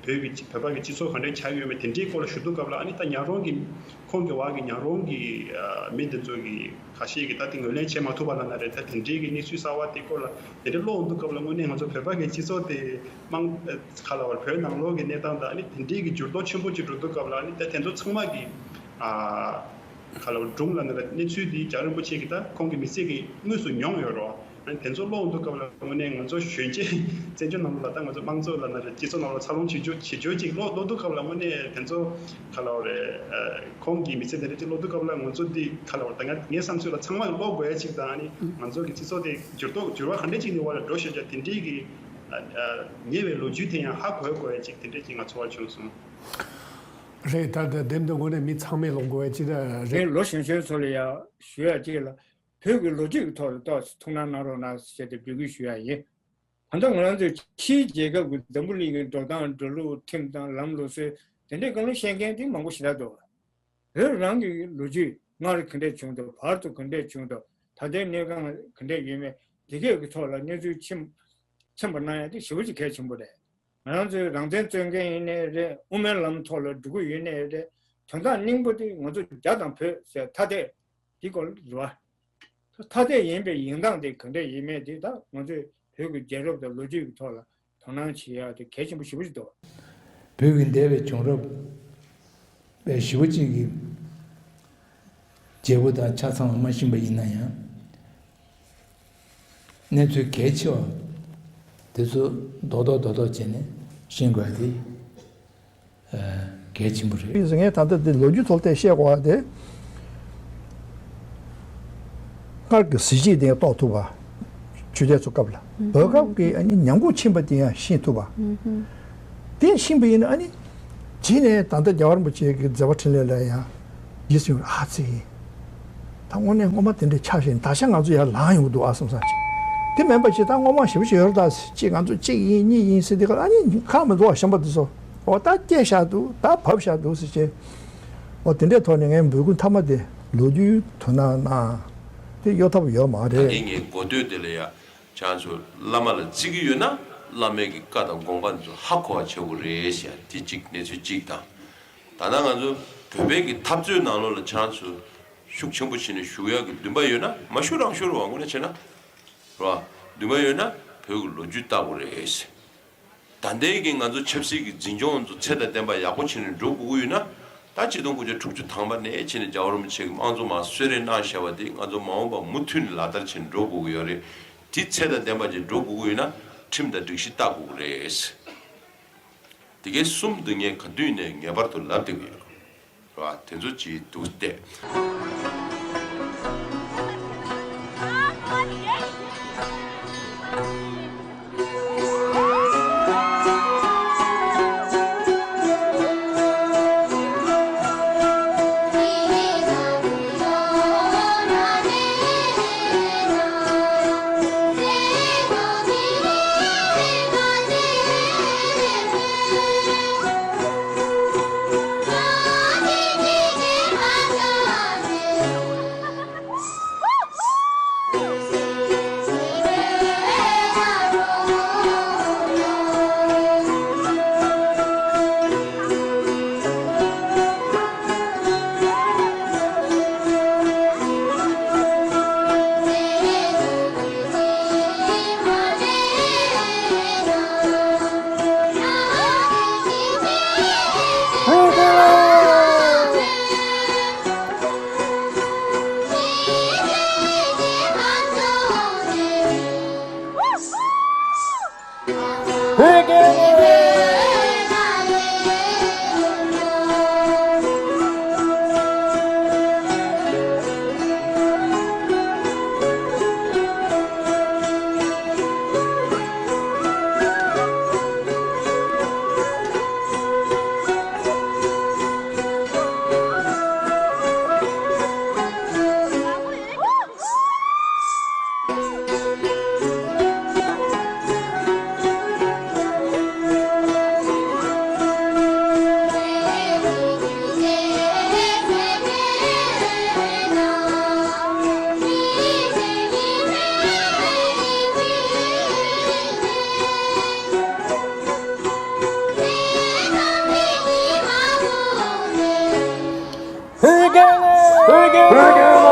བོད་ཀྱི་བོད་པ་གི་སྤྱི་ཚོགས་ག་འདྲ་ཆགས་ཡོད་མེད་དེ་འདྲའི་སྐོར་ལ་ཞུ་དུས་སྐབས་ལ། ཨ་ནི་ད་ཉག་རོང་གི་ཁོང་གི་བར་གི་ཉག་རོང་གི་མི་དེ་ཚོ་གི་ཁ་ཤས་ཀྱིས་ད་དེ་ངོས་ལེན་བྱེད་མ་ཐུབ་པ་ལབ་ན་རེད། ད་དེ་འདྲའི་གི་གནས་ཚུལ་གསར་བ་དེ་སྐོར་ལ་དེ་འདྲ་ཀློག་འོང་དུས་སྐབས་ལ་དངོས་གནས་ང་ཚོ་བོད་པ་གི་སྤྱི་ཚོགས་དེ་དམངས་ཁ་ལ་བར་བོད་ནང་ལོགས་ཀྱི་གནས་སྟངས་དང་ཨ་ནི་དེ་འདྲའི་གི་འགྱུར་ལྡོག་ཆེན་པོ་ཅིག་འགྲོ་དུས་སྐབས་ལ། ཨ་ནི་ད་དེ་ཚོ་ཚང་མ་གི་ཨ་ཁ་ལ་བར་སྒྲུང་ལ་ནི་གནས་ཚུལ་འདི་རྒྱལ་རིན་པོ་ཆེ་གི་ད་ཁོང་གི་མི་ཚེ་གི་དངོས་སུ་མྱོང་ཡོད་རོགས། ཨ་ནི་དེ་ཚོ་ཀློག་འོང་དུས་སྐབས་ལ་དངོས་གནས་ང་ཚོ་གཞོན་སྐྱེས་བཙན་བྱོལ་ནང་ལ་ད་ང་ཚོ་དམངས་གཙོ་ལ་ནི་རེད། སྤྱི་ཚོགས་ནང་ལ་འཚར་ལོངས་བྱེད་རྒྱུ་བྱེད་རྒྱུ་ཅིག་ཀློག་ཀློག་དུས་སྐབས་ལ་དངོས་གནས་དེ་ཚོ་ཁ་ལ་བར་ཁོང་གི་མི་ཚེ་དེ་འདྲ་ཅིག་ཀློག་དུས་སྐབས་ལ་ང་ཚོ་འདི་ཁ་ལ་བར་ད་ང་ངའི་བསམ་ཚུལ་ལ་ཚང་མ་གི་ཀློག་དགོས་ཡ་ཅིག་དང་། ཨ་ནི་ང་ཚོ་གི་སྤྱི་ཚོགས་དེ་འགྱུར་ལྡོག་འགྱུར་བ་ག་འདྲ་ཅིག་ནི་བ་ལ་འགྲོ་ཤེས་ཀྱང་དེ་འདྲའི་གི་ཉེ་བའི་ལོ་རྒྱུས་དེ་ཡང་ཧ་གོ་དགོས་ཡ་ཅིག་དེ་འདྲ་ཅིག་ང་ཚོར་བྱུང་སོང་། རེད། ད་ལྟ་དེབ་འདི་དངོས་གནས་མི་ཚང་མས་ཀློག་དགོས་ཡ་ཅིག་རེད། ངས་ལོ་གཞོན་གཞོན་ཚོ་ལ་ཡ་ཞུ་ཡ་ཅིག་ལ། བོད་ཀྱི་ལོ་རྒྱུས་ཀྱི་ཐོག་ལ་ཏོག་ཙམ་ཐུགས་སྣང་གནང་རོགས་གནང་ཞེས་ཏེ་འབོད་སྐུལ་ཞུ་ཡ་ཡིན། ད་ལྟ་ང་རང་ཚོའི་ཕྱིའི་རྒྱལ་ཁབ་ཀྱི་འཛམ་བུ་གླིང་གི་འགྲོ་སྟངས་འགྲོ་ལུགས། ཁྲིམས་དང་ལམ་ལུགས་སྲོལ་དེ་འདྲའི་སྒང་ལ་ཤེས་མཁན་དེ་མང་པོ་ཞེ་དྲག་འདུག་བོད་རང་གི་ལོ་རྒྱུས་སྔར་ག་འདྲས་བྱུང་འདུག་བར་དུ་ག་འདྲས་བྱུང་འདུག་ད་ལྟའི་གནས་སྟངས་ག་འདྲས་ཡོད་མེད་དེ་གས་ཀྱི་ཐོག་ལ་གནས་ཚུལ་ཚིམ་ཚིམ་པ་གནང་ཡ་དེ་ཞེ་པོ་ཅིག་གལ་ཆེན་པོ་རེད། ང་རང་ཚོའི་རང་བཙན་རྩོད་མཁན་ཡིན་ནའི་རེད། དབུ་མའི་ལམ་ཐོག་ལ་འགྲོ་གི་ཡོད་ནའི་རེད། དོན་དག་སྙིང་པོ་དེ་ང་ཚོ་རྒྱ་དང་བོད་ཟེར་ཐ་དད་དེ་སྐོར་རེད་བ། ཐ་དད་ཡིན་པའི་ཡིན་སྟངས་དེ་ག་འདྲས་ཡིན་མེད་དེ་ད་ང་ཚོས་བོད་ཀྱི་རྒྱལ་རབས་དང་ལོ་རྒྱུས་ཀྱི་ཐོག་ལ་དོ་སྣང་བྱེད་ཡ་དེ་གལ་ཆེན་པོ་ཞེ་པོ་ཞིག་འདུག་བོད་ཀྱི་འདས་པའི་བྱུང་རབས་པའི་ཞེ་པོ་ཅིག་གི་བརྗེ་པོ་དང་ཆ་ཚང་བ་མ་ཤེས་པ་ཡིན་ན་ཡང་། གནས་ཚུལ་གལ་ཆེ་བ་དེ་ཚོ་རྡོག་རྡོག་རྡོག་རྡོག་བྱས་ནས་ཤེས་དགོས་ཡ་དེ་གལ་ཆེན་པོ་རེད། ངས་ད་ལྟ་འདི་ལོ་རྒྱུས་ཐོག་ལ་བཤད་དགོས་པ་དེ། སྔར་གྱི་གཟི་བརྗིད་དེ་ཡང་རྟོགས་ཐུབ་པ། ཆོས་དད་ཚོ་སྐབས་ལ་བོད་སྐབས་ཀྱི་ཨ་ནི་ཉམས་རྒུད་ཕྱིན་པ་དེ་ཡང་ཤེས་ཐུབ་པ། དེ་ཤེས་པ་ཡིན་ན་ཨ་ནི། རྗེས་ནས་ད་ལྟ་རྒྱལ་བ་རིན་པོ་ཆེ་གི་མཛད་པ་འཕྲིན་ལས་ལ་ཡང་རྗེས་སུ་ཡི་རང་ཨ་ཙི། ད་དངོས་གནས་སྔོན་མ་དེ་འདྲའི་ཆགས་ཤིང་ད་ཆ་ང་ཚོ་ཡར་ལངས་ཡོང་གི་འདུག་ཨ་བསམ་བསམ་ཅིག་དེ་མིན་པ་ཅིག་ད་སྔོན་མ་ཞེ་པོ་ཞིག་ཡོད་རེད། ད་ཅིག་ང་ཚོ་གཅིག་ཡིན་གཉིས་ཡིན་ཟེར་དེ་ག་ཨ་ནི་ཁག་མི་འདུག་བ། གཞན་པ་དེ་ཚོ་འོ་ད་སྐྱེས་བཞག་འདུག་ད་བབས་བཞག་འདུག་ཟེར་ཅིག་འོ་དེ་འདྲའི་ཐོག་ནས་ངའི་འབོད་སྐུལ་མཐའ་མ་དེ་ལོ་རྒྱུས་དོ་སྣང་གནང་དེ་གཡོལ་ཐབས་ཡོད་མ་རེད། ད་གིན་ངས་འགོ་སྟོད་དེ་ལ་ཡ། ཁྱེད་རང་ཚོ་བླ་མ་ལ་བརྩི་གི་ཡོད་ན། བླ་མའི་གི་བཀའ་དང་དགོངས་པ་འདི་ཚོ་ཧ་གོ་བ་བྱེད་དགོས་རེད་ཟེར་ཡ་དེ་གཅིག་གནས་ཚུལ་གཅིག་དང་། ད་ལྟ་ང་ཚོ་བོད་པའི་གི་འཐབ་རྩོད་ནང་ལོགས་ལ་ཁྱེད་རང་ཚོ་ཤུགས་ཆེན་པོ་བྱས་ནས་ཞུགས་ཡག་གི་འདུན་པ་ཡོད་ན། མ་ཞུགས་རང་ཞུགས་རོགས། དངོས་གནས་བྱས་ན་རོ། འདུན་པ་ཡོད་ན་བོད་ཀྱི་ལོ་རྒྱུས་བལྟ་དགོས་རེད་ཟེར། ད་ལྟའི་གི་ང་ཚོ་ཆབ་སྲིད་ཀྱི་འཛིན་སྐྱོང་ཚོ་ཚད་དང་ལྡན་པ་ཡག་པོ་བྱས་ནས་འགྲོ་དགོས་ཀྱི་ཡོད་ན། ད་ཆིག་སྟོང་དགུ་བརྒྱ་དྲུག་ཅུ་ཐམ་པ་ནས་བྱས་ནས་རྒྱལ་བ་རིན་པོ་ཆེ་གི་དམངས་གཙོ་མར་གསོལ་རས་གནང་བཞག་པ་དེ་ང་ཚོ་མ་འོངས་པ་མུ་མཐུད་ནས་ལག་བསྟར་བྱས་ནས་འགྲོ་དགོས་ཀྱི་ཡོད་རེད། དེ་ཚད་དང་ལྡན་པ་ཅིག་འགྲོ་དགོས་ཀྱི་ཡོད་ན་ཁྲིམས་དང་སྒྲིག་གཞི་བལྟ་དགོས་ཀྱི་རེད། དེ་གའི་གསུམ་འདི་ངས་ག་དུས་ནས་ངེས་པར་དུ་ལབ་བསྡད་ཀྱི་ཡོད་རེད་བ། དེ་ཚོ་ཅིག་འདུག་སྟེ། ཧུའུ་ཀེ་ལེ། ཧུའུ་ཀེ་ལེ།